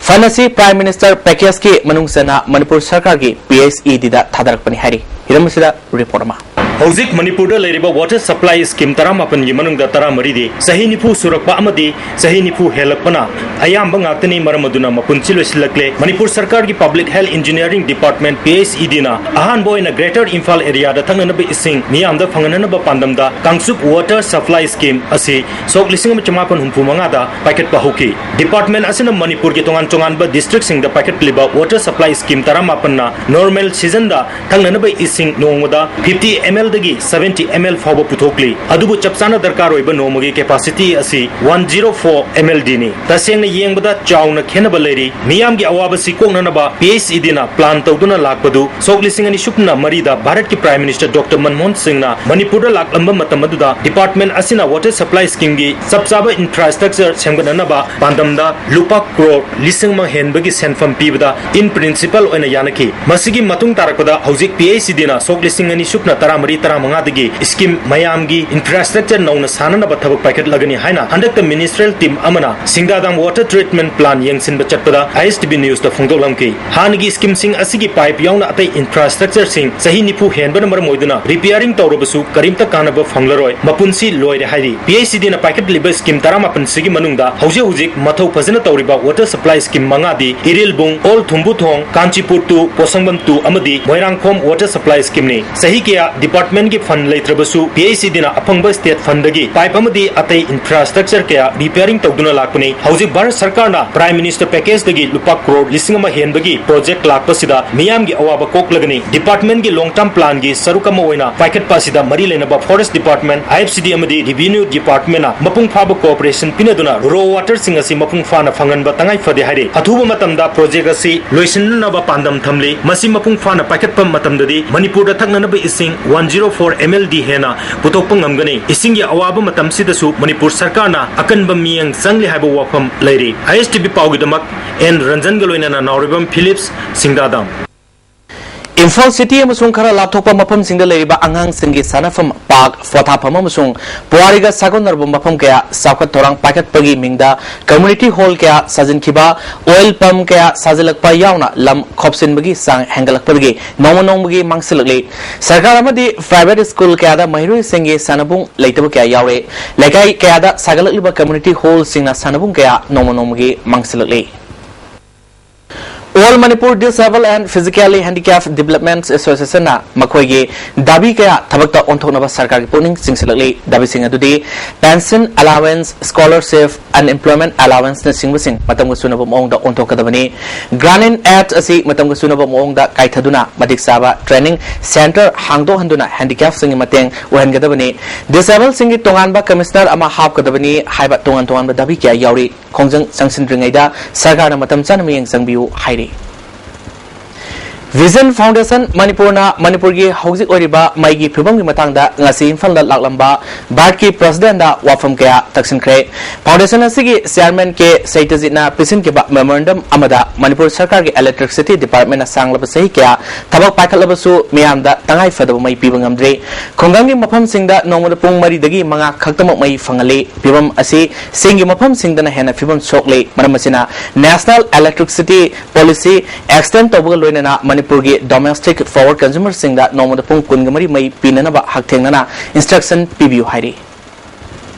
ꯐꯟ ꯑꯁꯤ Prime Minister Packageꯀꯤ ꯃꯅꯨꯡ ꯆꯟꯅ ꯃꯅꯤꯄꯨꯔ ꯁꯔꯀꯥꯔꯒꯤ P H E Dꯗ ꯊꯥꯗꯔꯛꯄꯅꯤ ꯍꯥꯏꯔꯤ꯫ ꯍꯤꯔꯝ ꯑꯁꯤꯗ ꯔꯤꯄꯣꯔꯠ ꯑꯃ꯫ ꯍꯧꯖꯤꯛ ꯃꯅꯤꯄꯨꯔꯗ ꯂꯩꯔꯤꯕ water supply scheme ꯇꯔꯥꯃꯥꯄꯟꯒꯤ ꯃꯅꯨꯡꯗ ꯇꯔꯥꯃꯔꯤꯗꯤ ꯆꯍꯤ ꯅꯤꯐꯨ ꯁꯨꯔꯛꯄ ꯑꯃꯗꯤ ꯆꯍꯤ ꯅꯤꯐꯨ ꯍꯦꯜꯂꯛꯄꯅ ꯑꯌꯥꯝꯕ ꯉꯥꯛꯇꯅꯤ꯫ ꯃꯔꯝ ꯑꯗꯨꯅ ꯃꯄꯨꯟꯁꯤ ꯂꯣꯏꯁꯤꯜꯂꯛꯂꯦ꯫ ꯃꯅꯤꯄꯨꯔ ꯁꯔꯀꯥꯔꯒꯤ Public Health Engineering Department, P H E Dꯅ ꯑꯍꯥꯟꯕ ꯑꯣꯏꯅ Greater Imphal areaꯗ ꯊꯛꯅꯅꯕ ꯏꯁꯤꯡ ꯃꯤꯌꯥꯝꯗ ꯐꯪꯍꯟꯅꯕ ꯄꯥꯟꯗꯝꯗ ꯀꯥꯡꯆꯨꯞ water supply scheme ꯑꯁꯤ ꯁꯣꯛ ꯂꯤꯁꯤꯡ ꯑꯃ ꯆꯃꯥꯄꯟ ꯍꯨꯝꯐꯨ ꯃꯉꯥꯗ ꯄꯥꯏꯈꯠꯄ ꯍꯧꯈꯤ꯫ Department ꯑꯁꯤꯅ ꯃꯅꯤꯄꯨꯔꯒꯤ ꯇꯣꯉꯥꯟ ꯇꯣꯉꯥꯟꯕ districtꯁꯤꯡꯗ ꯄꯥꯏꯈꯠꯂꯤꯕ water supply scheme ꯇꯔꯥꯃꯥꯄꯟꯅ normal seasonꯗ ꯊꯛꯅꯅꯕ ꯏꯁꯤꯡ ꯅꯣꯡꯃꯗ fifty M L ꯗꯒꯤ seventy M L ꯐꯥꯎꯕ ꯄꯨꯊꯣꯛꯂꯤ꯫ ꯑꯗꯨꯕꯨ ꯆꯞ ꯆꯥꯅ ꯗꯔꯀꯥꯔ ꯑꯣꯏꯕ ꯅꯣꯡꯃꯒꯤ capacity ꯑꯁꯤ one zero four M L Dꯅꯤ꯫ ꯇꯁꯦꯡꯅ ꯌꯦꯡꯕꯗ ꯆꯥꯎꯅ ꯈꯦꯠꯅꯕ ꯂꯩꯔꯤ꯫ ꯃꯤꯌꯥꯝꯒꯤ ꯑꯋꯥꯕꯁꯤ ꯀꯣꯛꯅꯅꯕ P H E Dꯅ plan ꯇꯧꯗꯨꯅ ꯂꯥꯛꯄꯗꯨ ꯁꯣꯛ ꯂꯤꯁꯤꯡ ꯑꯅꯤ ꯁꯨꯞꯅ ꯃꯔꯤꯗ ꯚꯥꯔꯠꯀꯤ Prime Minister Doctor ꯃꯟꯃꯣꯍꯟ ꯁꯤꯡꯅ ꯃꯅꯤꯄꯨꯔꯗ ꯂꯥꯛꯂꯝꯕ ꯃꯇꯝ ꯑꯗꯨꯗ department ꯑꯁꯤꯅ water supply schemeꯒꯤ ꯆꯞ ꯆꯥꯕ infrastructure ꯁꯦꯝꯒꯠꯅꯅꯕ ꯄꯥꯟꯗꯝꯗ ꯂꯨꯄꯥ ꯀ꯭ꯔꯣꯔ ꯂꯤꯁꯤꯡ ꯑꯃ ꯍꯦꯟꯕꯒꯤ ꯁꯦꯟꯐꯝ ꯄꯤꯕꯗ in principle ꯑꯣꯏꯅ ꯌꯥꯅꯈꯤ꯫ ꯃꯁꯤꯒꯤ ꯃꯇꯨꯡ ꯇꯥꯔꯛꯄꯗ ꯍꯧꯖꯤꯛ P H E Dꯅ ꯁꯣꯛ ꯂꯤꯁꯤꯡ ꯑꯅꯤ ꯁꯨꯞꯅ ꯇꯔꯥꯃꯔꯤ ꯇꯔꯥꯃꯉꯥꯗꯒꯤ scheme ꯃꯌꯥꯝꯒꯤ infrastructure ꯅꯧꯅ ꯁꯥꯅꯅꯕ ꯊꯕꯛ ꯄꯥꯏꯈꯠꯂꯒꯅꯤ ꯍꯥꯏꯅ ꯍꯟꯗꯛꯇ ministerial team ꯑꯃꯅ ꯁꯤꯡꯗꯥꯗꯥꯝ water treatment plant ꯌꯦꯡꯁꯤꯟꯕ ꯆꯠꯄꯗ ISTV Newsꯇ ꯐꯣꯡꯗꯣꯛꯂꯝꯈꯤ꯫ ꯍꯥꯟꯅꯒꯤ schemeꯁꯤꯡ ꯑꯁꯤꯒꯤ pipe ꯌꯥꯎꯅ ꯑꯇꯩ infrastructureꯁꯤꯡ ꯆꯍꯤ ꯅꯤꯐꯨ ꯍꯦꯟꯕꯅ ꯃꯔꯝ ꯑꯣꯏꯗꯨꯅ repairing ꯇꯧꯔꯕꯁꯨ ꯀꯔꯤꯝꯇ ꯀꯥꯟꯅꯕ ꯐꯪꯂꯔꯣꯏ, ꯃꯄꯨꯟꯁꯤ ꯂꯣꯏꯔꯦ ꯍꯥꯏꯔꯤ꯫ PHEDꯅ ꯄꯥꯏꯈꯠꯂꯤꯕ scheme ꯇꯔꯥꯃꯥꯄꯟꯁꯤꯒꯤ ꯃꯅꯨꯡꯗ ꯍꯧꯖꯤꯛ ꯍꯧꯖꯤꯛ ꯃꯊꯧ ꯐꯖꯅ ꯇꯧꯔꯤꯕ water supply scheme ꯃꯉꯥꯗꯤ Irilbung, Old ꯊꯨꯝꯕꯨꯊꯣꯡ, Kanchipur two, ꯄꯣꯁꯪꯕꯝ two ꯑꯃꯗꯤ ꯃꯣꯏꯔꯥꯡꯈꯣꯝ water supply schemeꯅꯤ꯫ ꯆꯍꯤ ꯀꯌꯥ departmentꯀꯤ fund ꯂꯩꯇ꯭ꯔꯕꯁꯨ PHEDꯅ ꯑꯐꯪꯕ state fundꯗꯒꯤ pipe ꯑꯃꯗꯤ ꯑꯇꯩ infrastructure ꯀꯌꯥ repairing ꯇꯧꯗꯨꯅ ꯂꯥꯛꯄꯅꯤ꯫ ꯍꯧꯖꯤꯛ ꯚꯥꯔꯠ ꯁꯔꯀꯥꯔꯅ Prime Minister packageꯗꯒꯤ ꯂꯨꯄꯥ ꯀ꯭ꯔꯣꯔ ꯂꯤꯁꯤꯡ ꯑꯃ ꯍꯦꯟꯕꯒꯤ project ꯂꯥꯛꯄꯁꯤꯗ ꯃꯤꯌꯥꯝꯒꯤ ꯑꯋꯥꯕ ꯀꯣꯛꯂꯒꯅꯤ꯫ Departmentꯀꯤ long term planꯒꯤ ꯁꯔꯨꯛ ꯑꯃ ꯑꯣꯏꯅ ꯄꯥꯏꯈꯠꯄ ꯑꯁꯤꯗ ꯃꯔꯤ ꯂꯩꯅꯕ Forest Department, IFCD ꯑꯃꯗꯤ Revenue Departmentꯅ ꯃꯄꯨꯡ ꯐꯥꯕ cooperation ꯄꯤꯅꯗꯨꯅ raw waterꯁꯤꯡ ꯑꯁꯤ ꯃꯄꯨꯡ ꯐꯥꯅ ꯐꯪꯍꯟꯕ ꯇꯉꯥꯏ ꯐꯗꯦ ꯍꯥꯏꯔꯤ꯫ ꯑꯊꯨꯕ ꯃꯇꯝꯗ project ꯑꯁꯤ ꯂꯣꯏꯁꯤꯟꯅꯅꯕ ꯄꯥꯟꯗꯝ ꯊꯝꯂꯤ꯫ ꯃꯁꯤ ꯃꯄꯨꯡ ꯐꯥꯅ ꯄꯥꯏꯈꯠꯄ ꯃꯇꯝꯗꯗꯤ ꯃꯅꯤꯄꯨꯔꯗ ꯊꯛꯅꯅꯕ ꯏꯁꯤꯡ one zero four MLD ꯍꯦꯟꯅ ꯄꯨꯊꯣꯛꯄ ꯉꯝꯒꯅꯤ꯫ ꯏꯁꯤꯡꯒꯤ ꯑꯋꯥꯕ ꯃꯇꯝꯁꯤꯗꯁꯨ ꯃꯅꯤꯄꯨꯔ ꯁꯔꯀꯥꯔꯅ ꯑꯀꯟꯕ ꯃꯤꯠꯌꯦꯡ ꯆꯪꯂꯤ ꯍꯥꯏꯕ ꯋꯥꯐꯝ ꯂꯩꯔꯤ꯫ ISTV ꯄꯥꯎꯒꯤꯗꯃꯛ N ꯔꯟꯖꯟꯒ ꯂꯣꯏꯅꯅ ꯅꯥꯎꯔꯦꯝꯕꯝ ꯐꯤꯂꯤꯞꯁ, ꯁꯤꯡꯗꯥꯗꯥꯝ꯫ ꯏꯝꯐꯥꯜ city ꯑꯃꯁꯨꯡ ꯈꯔ ꯂꯥꯞꯊꯣꯛꯄ ꯃꯐꯝꯁꯤꯡꯗ ꯂꯩꯔꯤꯕ ꯑꯉꯥꯡꯁꯤꯡꯒꯤ ꯁꯥꯟꯅꯐꯝ park, ꯄꯣꯊꯥꯐꯝ ꯑꯃꯁꯨꯡ ꯄꯨꯋꯥꯔꯤꯒ ꯁꯥꯒꯣꯟꯅꯔꯕ ꯃꯐꯝ ꯀꯌꯥ ꯆꯥꯎꯈꯠ ꯊꯧꯔꯥꯡ ꯄꯥꯏꯈꯠꯄꯒꯤ ꯃꯤꯡꯗ community hall ꯀꯌꯥ ꯁꯥꯖꯤꯟꯈꯤꯕ, oil pump ꯀꯌꯥ ꯁꯥꯖꯤꯜꯂꯛꯄ ꯌꯥꯎꯅ ꯂꯝ ꯈꯣꯞꯆꯤꯟꯕꯒꯤ ꯆꯥꯡ ꯍꯦꯟꯒꯠꯂꯛꯄꯗꯒꯤ ꯅꯣꯡꯃ ꯅꯣꯡꯃꯒꯤ ꯃꯥꯡꯁꯤꯜꯂꯛꯂꯤ꯫ ꯁꯔꯀꯥꯔ ꯑꯃꯗꯤ private school ꯀꯌꯥꯗ ꯃꯍꯩꯔꯣꯏꯁꯤꯡꯒꯤ ꯁꯥꯟꯅꯕꯨꯡ ꯂꯩꯇꯕ ꯀꯌꯥ ꯌꯥꯎꯔꯦ꯫ ꯂꯩꯀꯥꯏ ꯀꯌꯥꯗ ꯁꯥꯒꯠꯂꯛꯂꯤꯕ community hallꯁꯤꯡꯅ ꯁꯥꯟꯅꯕꯨꯡ ꯀꯌꯥ ꯅꯣꯡꯃ ꯅꯣꯡꯃꯒꯤ ꯃꯥꯡꯁꯤꯜꯂꯛꯂꯤ꯫ All Manipur Disabled and Physically Handicapped Development Associationꯅ ꯃꯈꯣꯏꯒꯤ ꯗꯥꯕꯤ ꯀꯌꯥ ꯊꯕꯛꯇ ꯑꯣꯟꯊꯣꯛꯅꯕ ꯁꯔꯀꯥꯔꯒꯤ ꯄꯨꯛꯅꯤꯡ ꯆꯤꯡꯁꯤꯜꯂꯛꯂꯤ꯫ ꯗꯥꯕꯤꯁꯤꯡ ꯑꯗꯨꯗꯤ pension allowance, scholarship, unemployment allowanceꯅꯆꯤꯡꯕꯁꯤꯡ ꯃꯇꯝꯒ ꯆꯨꯅꯕ ꯃꯑꯣꯡꯗ ꯑꯣꯟꯊꯣꯛꯀꯗꯕꯅꯤ꯫ Grant in Aid ꯑꯁꯤ ꯃꯇꯝꯒ ꯆꯨꯅꯕ ꯃꯑꯣꯡꯗ ꯀꯥꯏꯊꯗꯨꯅ ꯃꯇꯤꯛ ꯆꯥꯕ training centre ꯍꯥꯡꯗꯣꯛꯍꯟꯗꯨꯅ handicapꯁꯤꯡꯒꯤ ꯃꯇꯦꯡ ꯑꯣꯏꯍꯟꯒꯗꯕꯅꯤ꯫ Disabledꯁꯤꯡꯒꯤ ꯇꯣꯉꯥꯟꯕ commissioner ꯑꯃ ꯍꯥꯞꯀꯗꯕꯅꯤ ꯍꯥꯏꯕ ꯇꯣꯉꯥꯟ ꯇꯣꯉꯥꯟꯕ ꯗꯥꯕꯤ ꯀꯌꯥ ꯌꯥꯎꯔꯤ꯫ ꯈꯣꯡꯖꯪ ꯆꯪꯁꯤꯟꯗ꯭ꯔꯤꯉꯩꯗ ꯁꯔꯀꯥꯔꯅ ꯃꯇꯝ ꯆꯥꯅ ꯃꯤꯠꯌꯦꯡ ꯆꯪꯕꯤꯌꯨ ꯍꯥꯏꯔꯤ꯫ Vision Foundation ꯃꯅꯤꯄꯨꯔꯅ ꯃꯅꯤꯄꯨꯔꯒꯤ ꯍꯧꯖꯤꯛ ꯑꯣꯏꯔꯤꯕ ꯃꯩꯒꯤ ꯐꯤꯕꯝꯒꯤ ꯃꯇꯥꯡꯗ ꯉꯁꯤ ꯏꯝꯐꯥꯜꯗ ꯂꯥꯛꯂꯝꯕ ꯚꯥꯔꯠꯀꯤ ꯄ꯭ꯔꯁꯤꯗꯦꯟꯗ ꯋꯥꯐꯝ ꯀꯌꯥ ꯇꯛꯁꯤꯟꯈ꯭ꯔꯦ꯫ Foundation ꯑꯁꯤꯒꯤ ꯆꯤꯌꯥꯔꯃꯦꯟ ꯀꯦ ꯁꯩꯇꯖꯤꯠꯅ ꯄꯤꯁꯤꯟꯈꯤꯕ memorandum ꯑꯃꯗ ꯃꯅꯤꯄꯨꯔ ꯁꯔꯀꯥꯔꯒꯤ electricity department ꯅ ꯁꯥꯡꯂꯕ ꯆꯍꯤ ꯀꯌꯥ ꯊꯕꯛ ꯄꯥꯏꯈꯠꯂꯕꯁꯨ ꯃꯤꯌꯥꯝꯗ ꯇꯉꯥꯏ ꯐꯗꯕ ꯃꯩ ꯄꯤꯕ ꯉꯝꯗ꯭ꯔꯤ꯫ ꯈꯨꯡꯒꯪꯒꯤ ꯃꯐꯝꯁꯤꯡꯗ ꯅꯣꯡꯃꯗ ꯄꯨꯡ ꯃꯔꯤꯗꯒꯤ ꯃꯉꯥ ꯈꯛꯇꯃꯛ ꯃꯩ ꯐꯪꯍꯜꯂꯤ꯫ ꯐꯤꯕꯝ ꯑꯁꯤ ꯆꯤꯡꯒꯤ ꯃꯐꯝꯁꯤꯡꯗꯅ ꯍꯦꯟꯅ ꯐꯤꯕꯝ ꯁꯣꯛꯂꯤ꯫ ꯃꯔꯝ ꯑꯁꯤꯅ National Electricity Policy extend ꯇꯧꯕꯒ ꯂꯣꯏꯅꯅ ꯃꯅꯤꯄꯨꯔꯒꯤ domestic power consumer ꯁꯤꯡꯗ ꯅꯣꯡꯃꯗ ꯄꯨꯡ ꯀꯨꯟꯒ ꯃꯔꯤ ꯃꯩ ꯄꯤꯅꯅꯕ ꯍꯛꯊꯦꯡꯅꯅ instruction ꯄꯤꯕꯤꯌꯨ ꯍꯥꯏꯔꯤ꯫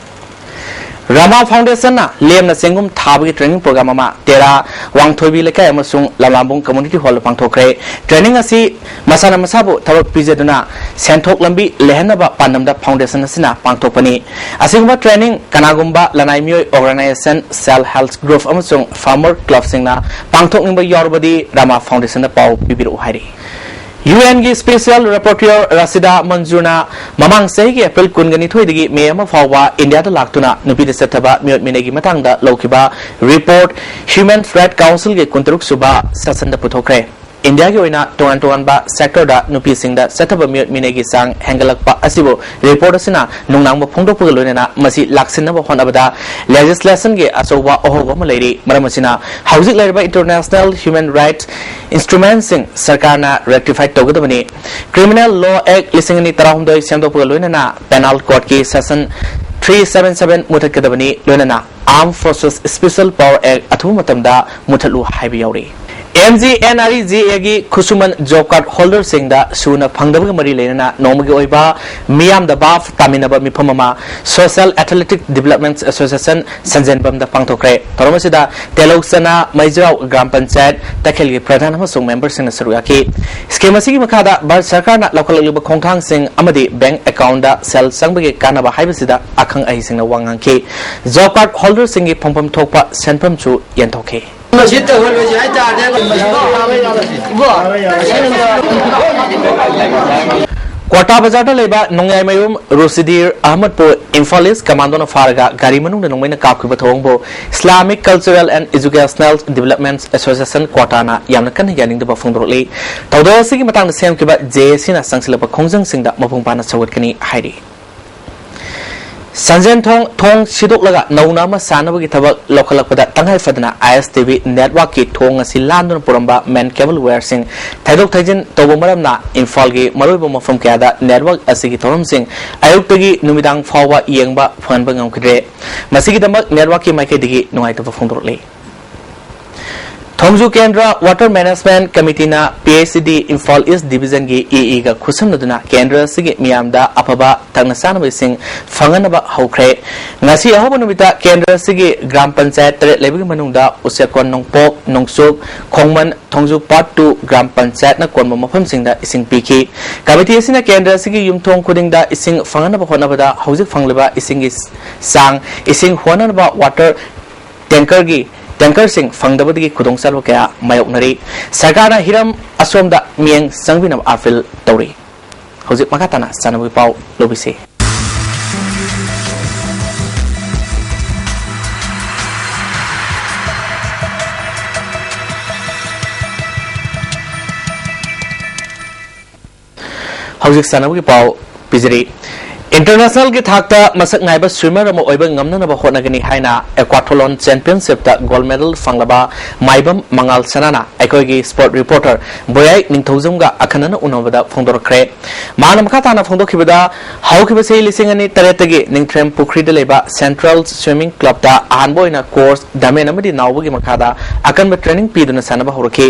ꯔꯃꯥ Foundation ꯅ ꯂꯦꯝꯅ ꯆꯦꯡꯒꯨꯝ ꯊꯥꯕꯒꯤ training program ꯑꯃ ꯇꯦꯔꯥ ꯋꯥꯡꯊꯣꯏꯕꯤ ꯂꯩꯀꯥꯏ ꯑꯃꯁꯨꯡ ꯂꯝꯂꯥꯝꯕꯨꯡ community hall ꯗ ꯄꯥꯡꯊꯣꯛꯈ꯭ꯔꯦ꯫ Training ꯑꯁꯤ ꯃꯁꯥꯅ ꯃꯁꯥꯕꯨ ꯊꯕꯛ ꯄꯤꯖꯗꯨꯅ ꯁꯦꯟꯊꯣꯛ ꯂꯝꯕꯤ ꯂꯩꯍꯟꯅꯕ ꯄꯥꯟꯗꯝꯗ foundation ꯑꯁꯤꯅ ꯄꯥꯡꯊꯣꯛꯄꯅꯤ꯫ ꯑꯁꯤꯒꯨꯝꯕ training ꯀꯅꯥꯒꯨꯝꯕ ꯂꯅꯥꯏ ꯃꯤꯑꯣꯏ organization, self help group ꯑꯃꯁꯨꯡ farmer club ꯁꯤꯡꯅ ꯄꯥꯡꯊꯣꯛꯅꯤꯡꯕ ꯌꯥꯎꯔꯕꯗꯤ ꯔꯃꯥ Foundation ꯗ ꯄꯥꯎ ꯄꯤꯕꯤꯔꯛꯎ ꯍꯥꯏꯔꯤ꯫ UN ꯒꯤ Special Rapporteur ꯔꯥꯁꯤꯗꯥ ꯃꯟꯖꯨꯔꯅ ꯃꯃꯥꯡ ꯆꯍꯤꯒꯤ April ꯀꯨꯟꯒ ꯅꯤꯊꯣꯏꯗꯒꯤ May ꯑꯃ ꯐꯥꯎꯕ ꯏꯟꯗꯤꯌꯥꯗ ꯂꯥꯛꯇꯨꯅ ꯅꯨꯄꯤꯗ ꯆꯠꯊꯕ ꯃꯤꯑꯣꯠ ꯃꯤꯅꯩꯒꯤ ꯃꯇꯥꯡꯗ ꯂꯧꯈꯤꯕ report Human Rights Council ꯒꯤ ꯀꯨꯟꯇꯔꯨꯛ ꯁꯨꯕ session ꯗ ꯄꯨꯊꯣꯛꯈ꯭ꯔꯦ꯫ ꯏꯟꯗꯤꯌꯥꯒꯤ ꯑꯣꯏꯅ ꯇꯣꯉꯥꯟ ꯇꯣꯉꯥꯟꯕ sector ꯗ ꯅꯨꯄꯤꯁꯤꯡꯗ ꯆꯠꯊꯕ ꯃꯤꯑꯣꯠ ꯃꯤꯅꯩꯒꯤ ꯆꯥꯡ ꯍꯦꯟꯒꯠꯂꯛꯄ ꯑꯁꯤꯕꯨ report ꯑꯁꯤꯅ ꯅꯨꯡꯅꯥꯡꯕ ꯐꯣꯡꯗꯣꯛꯄꯒ ꯂꯣꯏꯅꯅ ꯃꯁꯤ ꯂꯥꯛꯁꯤꯟꯅꯕ ꯍꯣꯠꯅꯕꯗ legislation ꯒꯤ ꯑꯆꯧꯕ ꯑꯍꯣꯕ ꯑꯃ ꯂꯩꯔꯤ꯫ ꯃꯔꯝ ꯑꯁꯤꯅ ꯍꯧꯖꯤꯛ ꯂꯩꯔꯤꯕ international human rights instrument ꯁꯤꯡ ꯁꯔꯀꯥꯔꯅ rectify ꯇꯧꯒꯗꯕꯅꯤ꯫ Criminal Law Act ꯂꯤꯁꯤꯡ ꯑꯅꯤ ꯇꯔꯥꯍꯨꯝꯗꯣꯏ ꯁꯦꯝꯗꯣꯛꯄꯒ ꯂꯣꯏꯅꯅ Penal Code ꯀꯤ section three seven seven ꯃꯨꯊꯠꯀꯗꯕꯅꯤ꯫ ꯂꯣꯏꯅꯅ Armed Forces Special Power Act ꯑꯊꯨꯕ ꯃꯇꯝꯗ ꯃꯨꯊꯠꯂꯨ ꯍꯥꯏꯕ ꯌꯥꯎꯔꯤ꯫ MGNREGA ꯒꯤ ꯈꯨꯠꯁꯨꯃꯟ job card holder ꯁꯤꯡꯗ ꯁꯨꯅ ꯐꯪꯗꯕꯒ ꯃꯔꯤ ꯂꯩꯅꯅ ꯅꯣꯡꯃꯒꯤ ꯑꯣꯏꯕ ꯃꯤꯌꯥꯝꯗ ꯚꯥꯞ ꯇꯥꯃꯤꯟꯅꯕ ꯃꯤꯐꯝ ꯑꯃ Social Athletic Development Association ꯁꯟꯖꯦꯟꯕꯝꯗ ꯄꯥꯡꯊꯣꯛꯈ꯭ꯔꯦ꯫ ꯊꯧꯔꯝ ꯑꯁꯤꯗ ꯇꯦꯂꯧ ꯆꯅꯥ ꯃꯩꯖꯥꯎ ꯒ꯭ꯔꯥꯝ ꯄꯟꯆꯥꯌꯠ ꯇꯈꯦꯜꯒꯤ ꯄ꯭ꯔꯙꯥꯟ ꯑꯃꯁꯨꯡ member ꯁꯤꯡꯅ ꯁꯔꯨꯛ ꯌꯥꯈꯤ꯫ Scheme ꯑꯁꯤꯒꯤ ꯃꯈꯥꯗ ꯚꯥꯔꯠ ꯁꯔꯀꯥꯔꯅ ꯂꯧꯈꯠꯂꯛꯂꯤꯕ ꯈꯣꯡꯊꯥꯡꯁꯤꯡ ꯑꯃꯗꯤ bank account ꯗ ꯁꯦꯜ ꯆꯪꯕꯒꯤ ꯀꯥꯟꯅꯕ ꯍꯥꯏꯕꯁꯤꯗ ꯑꯈꯪ ꯑꯍꯩꯁꯤꯡꯅ ꯋꯥ ꯉꯥꯡꯈꯤ꯫ Job card holder ꯁꯤꯡꯒꯤ ꯐꯪꯐꯝ ꯊꯣꯛꯄ ꯁꯦꯟꯐꯝꯁꯨ ꯌꯦꯟꯊꯣꯛꯈꯤ꯫ ꯃꯁꯤ ꯇꯧꯍꯜꯂꯣꯏꯁꯦ ꯍꯥꯏꯇꯥꯔꯗꯤ ꯑꯗꯨꯝ ꯃꯁꯤ ꯇꯥꯕ ꯌꯥꯔꯣꯏꯁꯦ꯫ ꯏꯕꯣ, ꯀ꯭ꯋꯥꯇꯥ ꯕꯖꯥꯔꯗ ꯂꯩꯕ ꯅꯣꯡꯌꯥꯏꯃꯌꯨꯝ ꯔꯨꯁꯤꯗꯤꯔ ꯑꯍꯃꯗꯄꯨ ꯏꯝꯐꯥꯜ ꯏꯁ ꯀꯃꯥꯟꯗꯣꯅ ꯐꯥꯔꯒ ꯒꯥꯔꯤ ꯃꯅꯨꯡꯗ ꯅꯣꯡꯃꯩꯅ ꯀꯥꯞꯈꯤꯕ ꯊꯧꯑꯣꯡꯕꯨ Islamic Cultural and Educational Development Association ꯀ꯭ꯋꯥꯇꯥꯅ ꯌꯥꯝꯅ ꯀꯟꯅ ꯌꯥꯅꯤꯡꯗꯕ ꯐꯣꯡꯗꯣꯔꯛꯂꯤ꯫ ꯊꯧꯗꯣꯛ ꯑꯁꯤꯒꯤ ꯃꯇꯥꯡꯗ ꯁꯦꯝꯈꯤꯕ ꯖꯦ ꯑꯦ ꯁꯤꯅ ꯆꯪꯁꯤꯜꯂꯛꯄ ꯈꯣꯡꯖꯪꯁꯤꯡꯗ ꯃꯄꯨꯡ ꯐꯥꯅ ꯁꯧꯒꯠꯀꯅꯤ ꯍꯥꯏꯔꯤ꯫ ꯁꯟꯖꯦꯟ ꯊꯣꯡ, ꯊꯣꯡ ꯁꯤꯗꯣꯛꯂꯒ ꯅꯧꯅ ꯑꯃ ꯁꯥꯅꯕꯒꯤ ꯊꯕꯛ ꯂꯧꯈꯠꯂꯛꯄꯗ ꯇꯉꯥꯏ ꯐꯗꯅ ꯑꯥꯏ ꯑꯦꯁ ꯇꯤ ꯚꯤ network ꯀꯤ ꯊꯣꯡ ꯑꯁꯤ ꯂꯥꯟꯗꯨꯅ ꯄꯨꯔꯝꯕ main cable wire ꯁꯤꯡ ꯊꯩꯗꯣꯛ ꯊꯩꯖꯤꯟ ꯇꯧꯕ ꯃꯔꯝꯅ ꯏꯝꯐꯥꯜꯒꯤ ꯃꯔꯨꯑꯣꯏꯕ ꯃꯐꯝ ꯀꯌꯥꯗ network ꯑꯁꯤꯒꯤ ꯊꯧꯔꯝꯁꯤꯡ ꯑꯌꯨꯛꯇꯒꯤ ꯅꯨꯃꯤꯗꯥꯡ ꯐꯥꯎꯕ ꯌꯦꯡꯕ ꯐꯪꯍꯟꯕ ꯉꯝꯈꯤꯗ꯭ꯔꯦ꯫ ꯃꯁꯤꯒꯤꯗꯃꯛ network ꯀꯤ ꯃꯥꯏꯀꯩꯗꯒꯤ ꯅꯨꯡꯉꯥꯏꯇꯕ ꯐꯣꯡꯗꯣꯔꯛꯂꯤ꯫ ꯊꯣꯡꯖꯨ ꯀꯦꯟꯗ꯭ꯔ Water Management Committee ꯅ ꯄꯤ ꯑꯩꯆ ꯏ ꯗꯤ ꯏꯝꯐꯥꯜ ꯏꯁ ꯗꯤꯕꯤꯖꯟꯒꯤ ꯏ ꯏꯒ ꯈꯨꯠꯁꯝꯅꯗꯨꯅ ꯀꯦꯟꯗ꯭ꯔ ꯑꯁꯤꯒꯤ ꯃꯤꯌꯥꯝꯗ ꯑꯐꯕ ꯊꯛꯅ ꯆꯥꯅꯕ ꯏꯁꯤꯡ ꯐꯪꯍꯟꯅꯕ ꯍꯧꯈ꯭ꯔꯦ꯫ ꯉꯁꯤ ꯑꯍꯧꯕ ꯅꯨꯃꯤꯠꯇ ꯀꯦꯟꯗ꯭ꯔ ꯑꯁꯤꯒꯤ ꯒ꯭ꯔꯥꯝ ꯄꯟꯆꯥꯌꯠ ꯇꯔꯦꯠ ꯂꯩꯕꯒꯤ ꯃꯅꯨꯡꯗ ꯎꯆꯦꯛꯀꯣꯟ ꯅꯣꯡꯄꯣꯛ, ꯅꯣꯡꯆꯨꯞ, ꯈꯣꯡꯃꯟ, ꯊꯣꯡꯖꯨ Part two ꯒ꯭ꯔꯥꯝ ꯄꯟꯆꯥꯌꯠꯅ ꯀꯣꯟꯕ ꯃꯐꯝꯁꯤꯡꯗ ꯏꯁꯤꯡ ꯄꯤꯈꯤ꯫ ꯀꯃꯤꯇꯤ ꯑꯁꯤꯅ ꯀꯦꯟꯗ꯭ꯔ ꯑꯁꯤꯒꯤ ꯌꯨꯝꯊꯣꯡ ꯈꯨꯗꯤꯡꯗ ꯏꯁꯤꯡ ꯐꯪꯍꯟꯅꯕ ꯍꯣꯠꯅꯕꯗ ꯍꯧꯖꯤꯛ ꯐꯪꯂꯤꯕ ꯏꯁꯤꯡꯒꯤ ꯆꯥꯡ, ꯏꯁꯤꯡ ꯍꯣꯟꯅꯅꯕ water tanker ꯒꯤ, tanker ꯁꯤꯡ ꯐꯪꯗꯕꯗꯒꯤ ꯈꯨꯗꯣꯡꯆꯥꯗꯕ ꯀꯌꯥ ꯃꯥꯌꯣꯛꯅꯔꯤ꯫ ꯁꯔꯀꯥꯔꯅ ꯍꯤꯔꯝ ꯑꯁꯣꯝꯗ ꯃꯤꯠꯌꯦꯡ ꯆꯪꯕꯤꯅꯕ ꯑꯥꯄꯤꯜ ꯇꯧꯔꯤ꯫ ꯍꯧꯖꯤꯛ ꯃꯈꯥ ꯇꯥꯅ ꯆꯥꯟꯅꯕꯒꯤ ꯄꯥꯎ ꯂꯧꯕꯤꯁꯤ꯫ ꯍꯧꯖꯤꯛ ꯆꯥꯟꯅꯕꯒꯤ ꯄꯥꯎ ꯄꯤꯖꯔꯤ꯫ International ꯒꯤ ꯊꯥꯛꯇ ꯃꯁꯛ ꯅꯥꯏꯕ swimmer ꯑꯃ ꯑꯣꯏꯕ ꯉꯝꯅꯅꯕ ꯍꯣꯠꯅꯒꯅꯤ ꯍꯥꯏꯅ Aquathlon Championship ꯇ gold medal ꯐꯪꯂꯕ ꯃꯥꯏꯕꯝ ꯃꯉꯥꯜ ꯁꯅꯥꯅ ꯑꯩꯈꯣꯏꯒꯤ sport reporter ꯕꯣꯌꯥꯏ ꯅꯤꯡꯊꯧꯖꯝꯒ ꯑꯈꯟꯅꯅ ꯎꯅꯕꯗ ꯐꯣꯡꯗꯣꯔꯛꯈ꯭ꯔꯦ꯫ ꯃꯥꯅ ꯃꯈꯥ ꯇꯥꯅ ꯐꯣꯡꯗꯣꯛꯈꯤꯕꯗ, ꯍꯧꯈꯤꯕ ꯆꯍꯤ ꯂꯤꯁꯤꯡ ꯑꯅꯤ ꯇꯔꯦꯠꯇꯒꯤ ꯅꯤꯡꯊ꯭ꯔꯦꯝ ꯄꯨꯈ꯭ꯔꯤꯗ ꯂꯩꯕ Central Swimming Club ꯇ ꯑꯍꯥꯟꯕ ꯑꯣꯏꯅ coach ꯙꯃꯦꯟ ꯑꯃꯗꯤ ꯅꯥꯎꯕꯒꯤ ꯃꯈꯥꯗ ꯑꯀꯟꯕ training ꯄꯤꯗꯨꯅ ꯁꯥꯟꯅꯕ ꯍꯧꯔꯛꯈꯤ꯫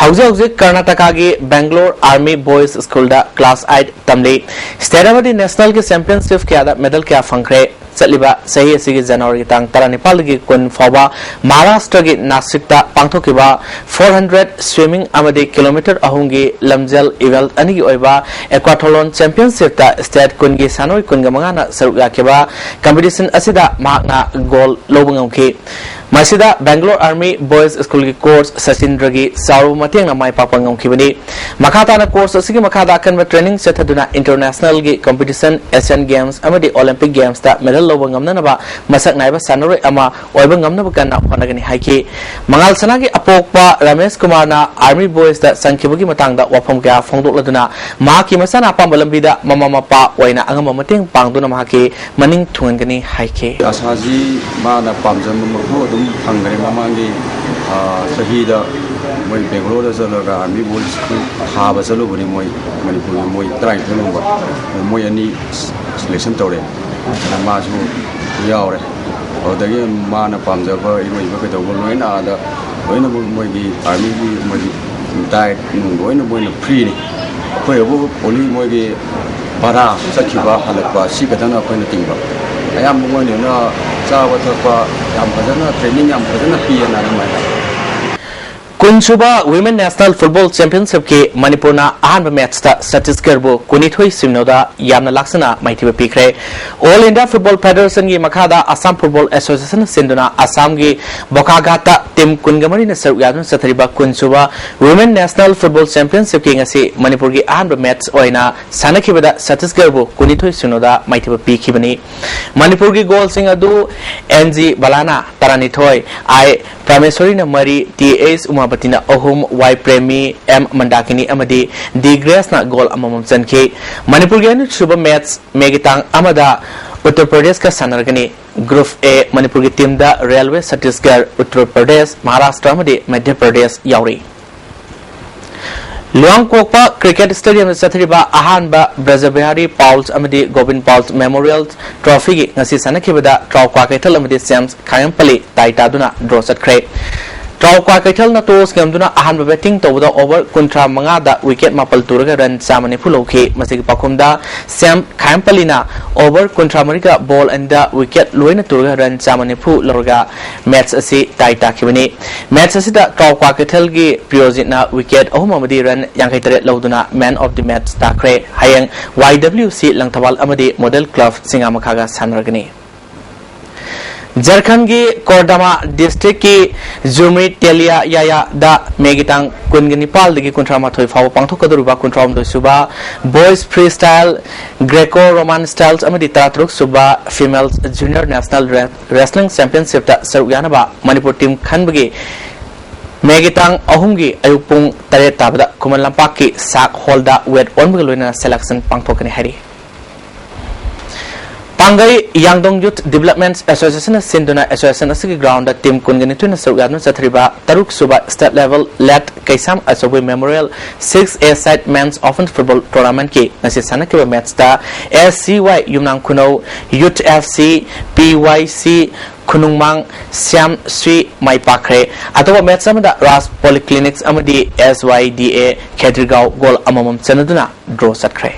ꯍꯧꯖꯤꯛ ꯍꯧꯖꯤꯛ ꯀꯔꯅꯥꯇꯀꯥꯒꯤ Bangalore Army Boys School ꯗ class eight ꯇꯝꯂꯤ꯫ State ꯑꯃꯗꯤ national ꯒꯤ championship ꯀꯌꯥꯗ medal ꯀꯌꯥ ꯐꯪꯈ꯭ꯔꯦ꯫ ꯆꯠꯂꯤꯕ ꯆꯍꯤ ꯑꯁꯤꯒꯤ ꯖꯅꯋꯥꯔꯤꯒꯤ ꯇꯥꯡ ꯇꯔꯥꯅꯤꯄꯥꯜꯗꯒꯤ ꯀꯨꯟ ꯐꯥꯎꯕ ꯃꯍꯥꯔꯥꯁꯇ꯭ꯔꯒꯤ ꯅꯥꯁꯤꯛꯇ ꯄꯥꯡꯊꯣꯛꯈꯤꯕ four hundred swimming ꯑꯃꯗꯤ kilometre ꯑꯍꯨꯝꯒꯤ ꯂꯝꯖꯦꯜ event ꯑꯅꯤꯒꯤ ꯑꯣꯏꯕ Aquathlon Championship ꯇ state ꯀꯨꯟꯒꯤ ꯁꯥꯟꯅꯔꯣꯏ ꯀꯨꯟꯒ ꯃꯉꯥꯅ ꯁꯔꯨꯛ ꯌꯥꯈꯤꯕ competition ꯑꯁꯤꯗ ꯃꯍꯥꯛꯅ gold ꯂꯧꯕ ꯉꯝꯈꯤ꯫ ꯃꯁꯤꯗ Bangalore Army Boys School ꯒꯤ coach ꯁꯆꯤꯟꯗ꯭ꯔꯒꯤ ꯆꯥꯎꯔꯕ ꯃꯇꯦꯡꯅ ꯃꯥꯏ ꯄꯥꯛꯄ ꯉꯝꯈꯤꯕꯅꯤ꯫ ꯃꯈꯥ ꯇꯥꯅ course ꯑꯁꯤꯒꯤ ꯃꯈꯥꯗ ꯑꯀꯟꯕ training ꯆꯠꯊꯗꯨꯅ international ꯒꯤ competition, Asian Games ꯑꯃꯗꯤ Olympic Games ꯇ medal ꯂꯧꯕ ꯉꯝꯅꯅꯕ ꯃꯁꯛ ꯅꯥꯏꯕ ꯁꯥꯟꯅꯔꯣꯏ ꯑꯃ ꯑꯣꯏꯕ ꯉꯝꯅꯕ ꯀꯟꯅ ꯍꯣꯠꯅꯒꯅꯤ ꯍꯥꯏꯈꯤ꯫ ꯃꯉꯥꯜ ꯁꯅꯥꯒꯤ ꯑꯄꯣꯛꯄ ꯔꯃꯦꯁ ꯀꯨꯃꯥꯔꯅ Army Boys ꯇ ꯆꯪꯈꯤꯕꯒꯤ ꯃꯇꯥꯡꯗ ꯋꯥꯐꯝ ꯀꯌꯥ ꯐꯣꯡꯗꯣꯛꯂꯗꯨꯅ ꯃꯍꯥꯛꯀꯤ ꯃꯆꯥꯅ ꯑꯄꯥꯝꯕ ꯂꯝꯕꯤꯗ ꯃꯃꯥ ꯃꯄꯥ ꯑꯣꯏꯅ ꯑꯉꯝꯕ ꯃꯇꯦꯡ ꯄꯥꯡꯗꯨꯅ ꯃꯍꯥꯛꯀꯤ ꯃꯅꯤꯡ ꯊꯨꯡꯍꯟꯒꯅꯤ ꯍꯥꯏꯈꯤ꯫ ꯑꯁꯥꯁꯤ ꯃꯥꯅ ꯄꯥꯝꯖꯕ ꯃꯈꯨ ꯑꯗꯨꯝ ꯐꯪꯈ꯭ꯔꯦ꯫ ꯃꯃꯥꯡꯒꯤ, ꯑ, ꯆꯍꯤꯗ ꯃꯣꯏ ꯕꯦꯡꯒꯂꯣꯔꯗ ꯆꯠꯂꯒ Army Boys ꯊꯥꯕ ꯆꯠꯂꯨꯕꯅꯤ꯫ ꯃꯣꯏ ꯃꯅꯤꯄꯨꯔꯒꯤ ꯃꯣꯏ ꯇꯔꯥꯅꯤꯊꯣꯏ ꯂꯣꯝꯕ, ꯃꯣꯏ ꯑꯅꯤ selection ꯇꯧꯔꯦ꯫ ꯑꯗ ꯃꯥꯁꯨ ꯌꯥꯎꯔꯦ꯫ ꯑꯗꯨꯗꯒꯤ ꯃꯥꯅ ꯄꯥꯝꯖꯕ ꯏꯔꯣꯏꯕ ꯀꯩꯗꯧꯕ ꯂꯣꯏꯅ ꯑꯥꯗ ꯂꯣꯏꯅꯃꯛ ꯃꯣꯏꯒꯤ Army ꯒꯤ ꯃꯣꯏꯒꯤ diet ꯅꯨꯡ ꯂꯣꯏꯅ ꯃꯣꯏꯅ free ꯅꯤ꯫ ꯑꯩꯈꯣꯏ ꯑꯕꯨ only ꯃꯣꯏꯒꯤ ꯚꯔꯥ ꯆꯠꯈꯤꯕ ꯍꯜꯂꯛꯄ ꯁꯤ ꯈꯛꯇꯅ ꯑꯩꯈꯣꯏꯅ ꯇꯤꯡꯕ꯫ ꯑꯌꯥꯝꯕ ꯃꯣꯏꯅ ꯆꯥꯕ ꯊꯛꯄ ꯌꯥꯝ ꯐꯖꯅ training ꯌꯥꯝ ꯐꯖꯅ ꯄꯤꯌꯦꯅ ꯑꯗꯨꯃꯥꯏꯅ꯫ ꯀꯨꯟꯁꯨꯕ Women National Football Championship ꯀꯤ ꯃꯅꯤꯄꯨꯔꯅ ꯑꯍꯥꯟꯕ match ꯇ ꯆꯠꯇꯤꯁꯒꯔꯕꯨ ꯀꯨꯟꯅꯤꯊꯣꯏ ꯁꯤꯅꯣꯗ ꯌꯥꯝꯅ ꯂꯥꯛꯆꯅ ꯃꯥꯏꯊꯤꯕ ꯄꯤꯈ꯭ꯔꯦ꯫ All India Football Federation ꯒꯤ ꯃꯈꯥꯗ Assam Football Association ꯁꯤꯟꯗꯨꯅ ꯑꯁꯥꯝꯒꯤ ꯕꯣꯀꯥꯒꯥꯠꯇ team ꯀꯨꯟꯒ ꯃꯔꯤꯅ ꯁꯔꯨꯛ ꯌꯥꯗꯨꯅ ꯆꯠꯊꯔꯤꯕ ꯀꯨꯟꯁꯨꯕ Women National Football Championship ꯀꯤ ꯉꯁꯤ ꯃꯅꯤꯄꯨꯔꯒꯤ ꯑꯍꯥꯟꯕ match ꯑꯣꯏꯅ ꯁꯥꯟꯅꯈꯤꯕꯗ ꯆꯠꯇꯤꯁꯒꯔꯕꯨ ꯀꯨꯟꯅꯤꯊꯣꯏ ꯁꯤꯅꯣꯗ ꯃꯥꯏꯊꯤꯕ ꯄꯤꯈꯤꯕꯅꯤ꯫ ꯃꯅꯤꯄꯨꯔꯒꯤ goal ꯁꯤꯡ ꯑꯗꯨ N G ꯕꯂꯥꯅ ꯇꯔꯥꯅꯤꯊꯣꯏ, I ꯄ꯭ꯔꯃꯦꯁꯣꯔꯤꯅ ꯃꯔꯤ, T H ꯎꯃꯥꯄꯇꯤꯅ ꯑꯍꯨꯝ, Y ꯄ꯭ꯔꯦꯃꯤ, M ꯃꯟꯗꯥꯀꯤꯅꯤ ꯑꯃꯗꯤ D ꯒ꯭ꯔꯦꯁꯅ goal ꯑꯃꯃꯝ ꯆꯟꯈꯤ꯫ ꯃꯅꯤꯄꯨꯔꯒꯤ ꯑꯅꯤꯁꯨꯕ match ꯃꯦꯒꯤ ꯇꯥꯡ ꯑꯃꯗ ꯎꯠꯇꯔ ꯄ꯭ꯔꯗꯦꯁꯀ ꯁꯥꯟꯅꯔꯒꯅꯤ꯫ Group A ꯃꯅꯤꯄꯨꯔꯒꯤ team ꯗ Railway, ꯆꯠꯇꯤꯁꯒꯔ, ꯎꯠꯇꯔ ꯄ꯭ꯔꯗꯦꯁ, ꯃꯍꯥꯔꯥꯁꯇ꯭ꯔ ꯑꯃꯗꯤ ꯃꯙ꯭ꯌ ꯄ꯭ꯔꯗꯦꯁ ꯌꯥꯎꯔꯤ꯫ ꯂꯨꯋꯥꯡꯀꯣꯛꯄ cricket stadium ꯗ ꯆꯠꯊꯔꯤꯕ ꯑꯍꯥꯟꯕ ꯕ꯭ꯔꯖꯕꯤꯍꯥꯔꯤ ꯄꯥꯎꯜꯁ ꯑꯃꯗꯤ ꯒꯣꯕꯤꯟ ꯄꯥꯎꯜꯁ Memorial Trophy ꯒꯤ ꯉꯁꯤ ꯁꯥꯟꯅꯈꯤꯕꯗ ꯇ꯭ꯔꯥꯎ ꯀ꯭ꯋꯥꯀꯩꯊꯦꯜ ꯑꯃꯗꯤ ꯁꯦꯝ ꯈꯥꯉꯦꯝꯄꯜꯂꯤ tie ꯇꯥꯗꯨꯅ draw ꯆꯠꯈ꯭ꯔꯦ꯫ ꯇ꯭ꯔꯥꯎ ꯀ꯭ꯋꯥꯀꯩꯊꯦꯜꯅ toss ꯉꯝꯗꯨꯅ ꯑꯍꯥꯟꯕ batting ꯇꯧꯕꯗ over ꯀꯨꯟꯊ꯭ꯔꯥ ꯃꯉꯥꯗ wicket ꯃꯥꯄꯜ ꯇꯨꯔꯒ run ꯆꯥꯝꯃ ꯅꯤꯐꯨ ꯂꯧꯈꯤ꯫ ꯃꯁꯤꯒꯤ ꯄꯥꯎꯈꯨꯝꯗ ꯁꯦꯝ ꯈꯥꯉꯦꯝꯄꯜꯂꯤꯅ over ꯀꯨꯟꯊ꯭ꯔꯥ ꯃꯔꯤꯒ ball ꯑꯅꯤꯗ wicket ꯂꯣꯏꯅ ꯇꯨꯔꯒ run ꯆꯥꯝꯃ ꯅꯤꯐꯨ ꯂꯧꯔꯒ match ꯑꯁꯤ tie ꯇꯥꯈꯤꯕꯅꯤ꯫ Match ꯑꯁꯤꯗ ꯇ꯭ꯔꯥꯎ ꯀ꯭ꯋꯥꯀꯩꯊꯦꯜꯒꯤ ꯄ꯭ꯔꯤꯌꯣꯖꯤꯠꯅ wicket ꯑꯍꯨꯝ ꯑꯃꯗꯤ run ꯌꯥꯡꯈꯩ ꯇꯔꯦꯠ ꯂꯧꯗꯨꯅ man of the match ꯇꯥꯈ꯭ꯔꯦ꯫ ꯍꯌꯦꯡ Y W C ꯂꯪꯊꯕꯥꯜ ꯑꯃꯗꯤ Model Club ꯁꯤꯡꯉꯥꯃꯈꯥꯒ ꯁꯥꯟꯅꯔꯒꯅꯤ꯫ ꯖꯔꯈꯟꯒꯤ ꯀꯣꯔꯗꯃꯥ ꯗꯤꯁꯇ꯭ꯔꯤꯛꯀꯤ ꯖꯨꯃꯤ ꯇꯦꯂꯤꯌꯥ ꯌꯥꯌꯥꯗ ꯃꯦꯒꯤ ꯇꯥꯡ ꯀꯨꯟꯒ ꯅꯤꯄꯥꯜꯗꯒꯤ ꯀꯨꯟꯊ꯭ꯔꯥ ꯃꯥꯊꯣꯏ ꯐꯥꯎꯕ ꯄꯥꯡꯊꯣꯛꯀꯗꯧꯔꯤꯕ ꯀꯨꯟꯊ꯭ꯔꯥ ꯍꯨꯝꯗꯣꯏ ꯁꯨꯕ voice free style, Greco Roman styles ꯑꯃꯗꯤ ꯇꯔꯥꯇꯔꯨꯛ ꯁꯨꯕ ꯐꯤꯃꯦꯜ ꯖꯨꯅꯤꯌꯔ ꯅꯦꯁꯅꯦꯜ ꯔꯦꯁꯂꯤꯡ ꯆꯦꯝꯄꯤꯌꯟꯁꯤꯞꯇ ꯁꯔꯨꯛ ꯌꯥꯅꯕ ꯃꯅꯤꯄꯨꯔ ꯇꯤꯝ ꯈꯟꯕꯒꯤ ꯃꯦꯒꯤ ꯇꯥꯡ ꯑꯍꯨꯝꯒꯤ ꯑꯌꯨꯛ ꯄꯨꯡ ꯇꯔꯦꯠ ꯇꯥꯕꯗ ꯈꯨꯃꯟ ꯂꯝꯄꯥꯛꯀꯤ ꯁꯥꯛ ꯍꯣꯜꯗ ꯋꯦꯠ ꯑꯣꯟꯕꯒ ꯂꯣꯏꯅꯅ ꯁꯦꯂꯦꯛꯁꯟ ꯄꯥꯡꯊꯣꯛꯀꯅꯤ ꯍꯥꯏꯔꯤ꯫ ꯄꯥꯡꯒꯩ ꯌꯥꯡꯗꯣꯡ ꯌꯨꯠ ꯗꯤꯕꯂꯞꯃꯦꯟꯠ ꯑꯦꯁꯣꯁꯤꯌꯦꯁꯟꯅ ꯁꯤꯟꯗꯨꯅ ꯑꯦꯁꯣꯁꯤꯌꯦꯁꯟ ꯑꯁꯤꯒꯤ ꯒ꯭ꯔꯥꯎꯟꯗ ꯇꯤꯝ ꯀꯨꯟꯒ ꯅꯤꯊꯣꯏꯅ ꯁꯔꯨꯛ ꯌꯥꯗꯨꯅ ꯆꯠꯊꯔꯤꯕ ꯇꯔꯨꯛ ꯁꯨꯕ ꯁ꯭ꯇꯦꯠ ꯂꯦꯚꯦꯜ ꯂꯦꯠ ꯀꯩꯁꯥꯝ ꯑꯆꯧꯕ ꯃꯦꯃꯣꯔꯤꯌꯦꯜ ꯁꯤꯛꯁ ꯑꯦ ꯁꯥꯏꯠ ꯃꯦꯟꯁ ꯑꯣꯄꯟ ꯐꯨꯠꯕꯣꯜ ꯇꯣꯔꯅꯥꯃꯦꯟꯠꯀꯤ ꯉꯁꯤ ꯁꯥꯟꯅꯈꯤꯕ ꯃꯦꯠꯁꯇ ꯑꯦꯁ ꯁꯤ ꯋꯥꯏ ꯌꯨꯝꯅꯥꯝ ꯈꯨꯅꯧ, ꯌꯨꯠ ꯑꯦꯐ ꯁꯤ, ꯄꯤ ꯋꯥꯏ ꯁꯤ ꯈꯨꯅꯨꯡꯃꯥꯡ, ꯁ꯭ꯌꯥꯝ ꯁ꯭ꯔꯤ ꯃꯥꯏ ꯄꯥꯛꯈ꯭ꯔꯦ꯫ ꯑꯇꯣꯞꯄ ꯃꯦꯠꯁ ꯑꯃꯗ ꯔꯥꯖ ꯄꯣꯂꯤꯀ꯭ꯂꯤꯅꯤꯛꯁ ꯑꯃꯗꯤ ꯑꯦꯁ ꯋꯥꯏ ꯗꯤ ꯑꯦ ꯈꯦꯇ꯭ꯔꯤꯒꯥꯎ ꯒꯣꯜ ꯑꯃꯃꯝ ꯆꯟꯅꯗꯨꯅ ꯗ꯭ꯔꯣ ꯆꯠꯈ꯭ꯔꯦ꯫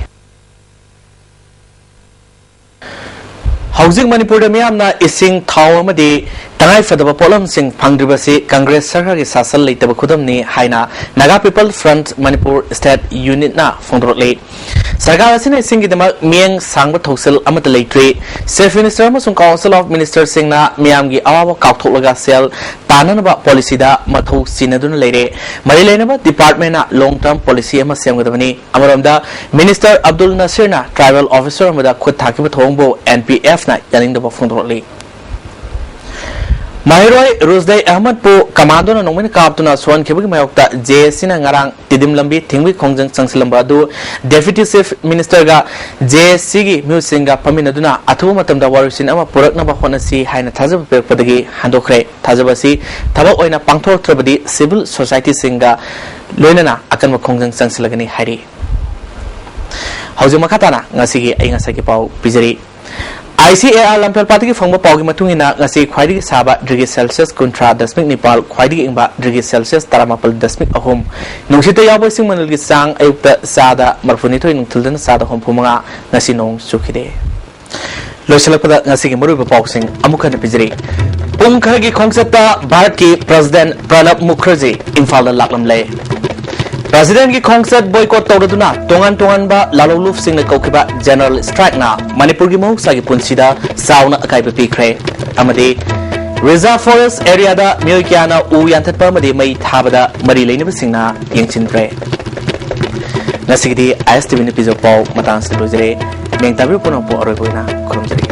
ꯍꯧꯖꯤꯛ ꯃꯅꯤꯄꯨꯔꯗ ꯃꯤꯌꯥꯝꯅ ꯏꯁꯤꯡ, ꯊꯥꯎ ꯑꯃꯗꯤ ꯇꯉꯥꯏꯐꯗꯕ ꯄꯣꯠꯂꯝꯁꯤꯡ ꯐꯪꯗ꯭ꯔꯤꯕꯁꯤ ꯀꯪꯒ꯭ꯔꯦꯁ ꯁꯔꯀꯥꯔꯒꯤ ꯁꯥꯁꯟ ꯂꯩꯇꯕ ꯈꯨꯗꯝꯅꯤ ꯍꯥꯏꯅ Naga people front Manipur state ꯌꯨꯅꯤꯠꯅ ꯐꯣꯡꯗꯣꯔꯛꯂꯤ꯫ ꯁꯔꯀꯥꯔ ꯑꯁꯤꯅ ꯏꯁꯤꯡꯒꯤꯗꯃꯛ ꯃꯤꯠꯌꯦꯡ ꯁꯥꯡꯕ ꯊꯧꯁꯤꯜ ꯑꯃꯠꯇ ꯂꯩꯇ꯭ꯔꯤ꯫ ꯆꯤꯐ ꯃꯤꯅꯤꯁꯇꯔ ꯑꯃꯁꯨꯡ ꯀꯥꯎꯟꯁꯤꯜ ꯑꯣꯐ ꯃꯤꯅꯤꯁꯇꯔꯁꯤꯡꯅ ꯃꯤꯌꯥꯝꯒꯤ ꯑꯋꯥꯕ ꯀꯥꯎꯊꯣꯛꯂꯒ ꯁꯦꯜ ꯇꯥꯟꯅꯅꯕ ꯄꯣꯂꯤꯁꯤꯗ ꯃꯊꯧ ꯁꯤꯟꯅꯗꯨꯅ ꯂꯩꯔꯦ꯫ ꯃꯔꯤ ꯂꯩꯅꯕ ꯗꯤꯄꯥꯔꯠꯃꯦꯟꯅ ꯂꯣꯡ ꯇꯔꯝ ꯄꯣꯂꯤꯁꯤ ꯑꯃ ꯁꯦꯝꯒꯗꯕꯅꯤ꯫ ꯑꯃꯔꯣꯝꯗ, ꯃꯤꯅꯤꯁꯇꯔ ꯑꯕꯗꯨꯜ ꯅꯁꯤꯔꯅ ꯇ꯭ꯔꯥꯏꯕꯦꯜ ꯑꯣꯐꯤꯁꯔ ꯑꯃꯗ ꯈꯨꯠ ꯊꯥꯈꯤꯕ ꯊꯧꯑꯣꯡꯕꯨ ꯑꯦꯟ ꯄꯤ ꯑꯦꯐꯅ ꯌꯥꯅꯤꯡꯗꯕ ꯐꯣꯡꯗꯣꯔꯛꯂꯤ꯫ ꯃꯍꯩꯔꯣꯏ ꯔꯨꯖꯗꯩ ꯑꯍꯃꯗꯄꯨ ꯀꯃꯥꯟꯗꯣꯅ ꯅꯣꯡꯃꯩꯅ ꯀꯥꯞꯇꯨꯅ ꯁꯣꯛꯍꯟꯈꯤꯕꯒꯤ ꯃꯥꯌꯣꯛꯇ ꯖꯦ ꯑꯦ ꯁꯤꯅ ꯉꯔꯥꯡ ꯇꯤꯗꯤꯝ ꯂꯝꯕꯤ ꯊꯤꯡꯕꯒꯤ ꯈꯣꯡꯖꯪ ꯆꯪꯁꯤꯜꯂꯝꯕ ꯑꯗꯨ ꯗꯦꯄ꯭ꯌꯨꯇꯤ ꯆꯤꯐ ꯃꯤꯅꯤꯁꯇꯔꯒ ꯖꯦ ꯑꯦ ꯁꯤꯒꯤ ꯃꯤꯑꯣꯏꯁꯤꯡꯒ ꯐꯝꯃꯤꯟꯅꯗꯨꯅ ꯑꯊꯨꯕ ꯃꯇꯝꯗ ꯋꯥꯔꯣꯏꯁꯤꯟ ꯑꯃ ꯄꯨꯔꯛꯅꯕ ꯍꯣꯠꯅꯁꯤ ꯍꯥꯏꯅ ꯊꯥꯖꯕ ꯄꯤꯔꯛꯄꯗꯒꯤ ꯍꯟꯗꯣꯛꯈ꯭ꯔꯦ꯫ ꯊꯥꯖꯕ ꯑꯁꯤ ꯊꯕꯛ ꯑꯣꯏꯅ ꯄꯥꯡꯊꯣꯔꯛꯇ꯭ꯔꯕꯗꯤ ꯁꯤꯚꯤꯜ ꯁꯣꯁꯥꯏꯇꯤꯁꯤꯡꯒ ꯂꯣꯏꯅꯅ ꯑꯀꯟꯕ ꯈꯣꯡꯖꯪ ꯆꯪꯁꯤꯜꯂꯒꯅꯤ ꯍꯥꯏꯔꯤ꯫ ꯍꯧꯖꯤꯛ ꯃꯈꯥ ꯇꯥꯅ ꯉꯁꯤꯒꯤ ꯑꯏꯪ ꯑꯁꯥꯒꯤ ꯄꯥꯎ ꯄꯤꯖꯔꯤ꯫ ꯑꯥꯏ ꯁꯤ ꯑꯦ ꯑꯥꯔ ꯂꯝꯐꯦꯜꯄꯥꯠꯇꯒꯤ ꯐꯪꯕ ꯄꯥꯎꯒꯤ ꯃꯇꯨꯡ ꯏꯟꯅ, ꯉꯁꯤ ꯈ꯭ꯋꯥꯏꯗꯒꯤ ꯁꯥꯕ ꯗꯤꯒ꯭ꯔꯤ ꯁꯦꯜꯁꯤꯌꯁ ꯀꯨꯟꯊ꯭ꯔꯥ ꯗꯁꯃꯤꯛ ꯅꯤꯄꯥꯜ, ꯈ꯭ꯋꯥꯏꯗꯒꯤ ꯏꯪꯕ ꯗꯤꯒ꯭ꯔꯤ ꯁꯦꯜꯁꯤꯌꯁ ꯇꯔꯥꯃꯥꯄꯜ ꯗꯁꯃꯤꯛ ꯑꯍꯨꯝ, ꯅꯨꯡꯁꯤꯠꯇ ꯌꯥꯎꯕ ꯏꯁꯤꯡ ꯃꯅꯤꯜꯒꯤ ꯆꯥꯡ ꯑꯌꯨꯛꯇ ꯆꯥꯗ ꯃꯔꯐꯨꯅꯤꯊꯣꯏ, ꯅꯨꯡꯊꯤꯜꯗꯅ ꯆꯥꯗ ꯍꯨꯝꯐꯨ ꯃꯉꯥ꯫ ꯉꯁꯤ ꯅꯣꯡ ꯆꯨꯈꯤꯗꯦ꯫ ꯂꯣꯏꯁꯤꯜꯂꯛꯄꯗ ꯉꯁꯤꯒꯤ ꯃꯔꯨꯑꯣꯏꯕ ꯄꯥꯎꯁꯤꯡ ꯑꯃꯨꯛ ꯍꯟꯅ ꯄꯤꯖꯔꯤ꯫ ꯄꯨꯡ ꯈꯔꯒꯤ ꯈꯣꯡꯆꯠꯇ ꯚꯥꯔꯠꯀꯤ ꯄ꯭ꯔꯁꯤꯗꯦꯟꯠ ꯄ꯭ꯔꯅꯕ ꯃꯨꯈꯔꯖꯤ ꯏꯝꯐꯥꯜꯗ ꯂꯥꯛꯂꯝꯂꯦ꯫ ꯄ꯭ꯔꯁꯤꯗꯦꯟꯠꯀꯤ ꯈꯣꯡꯆꯠ ꯕꯣꯏꯀꯣꯠ ꯇꯧꯔꯗꯨꯅ ꯇꯣꯉꯥꯟ ꯇꯣꯉꯥꯟꯕ ꯂꯥꯂꯣꯡꯂꯨꯞꯁꯤꯡꯅ ꯀꯧꯈꯤꯕ ꯖꯦꯅꯔꯦꯜ ꯁ꯭ꯇ꯭ꯔꯥꯏꯛꯅ ꯃꯅꯤꯄꯨꯔꯒꯤ ꯃꯍꯧꯁꯥꯒꯤ ꯄꯨꯟꯁꯤꯗ ꯆꯥꯎꯅ ꯑꯀꯥꯏꯕ ꯄꯤꯈ꯭ꯔꯦ꯫ ꯑꯃꯗꯤ ꯔꯤꯖꯥꯔꯚ ꯐꯣꯔꯦꯁ ꯑꯦꯔꯤꯌꯥꯗ ꯃꯤꯑꯣꯏ ꯀꯌꯥꯅ ꯎ ꯌꯥꯟꯊꯠꯄ ꯑꯃꯗꯤ ꯃꯩ ꯊꯥꯕꯗ ꯃꯔꯤ ꯂꯩꯅꯕꯁꯤꯡꯅ ꯌꯦꯡꯁꯤꯟꯈ꯭ꯔꯦ꯫ ꯉꯁꯤꯒꯤꯗꯤ ꯑꯥꯏ ꯑꯦꯁ ꯇꯤ ꯚꯤꯅ ꯄꯤꯖꯕ ꯄꯥꯎ ꯃꯇꯥꯡ ꯑꯁꯤꯗ ꯂꯣꯏꯖꯔꯦ꯫ ꯃꯤꯌꯦꯡ ꯇꯥꯕꯤꯕ ꯄꯨꯝꯅꯃꯛꯄꯨ ꯑꯔꯣꯏꯕ ꯑꯣꯏꯅ ꯈꯨꯔꯨꯝꯖꯔꯤ꯫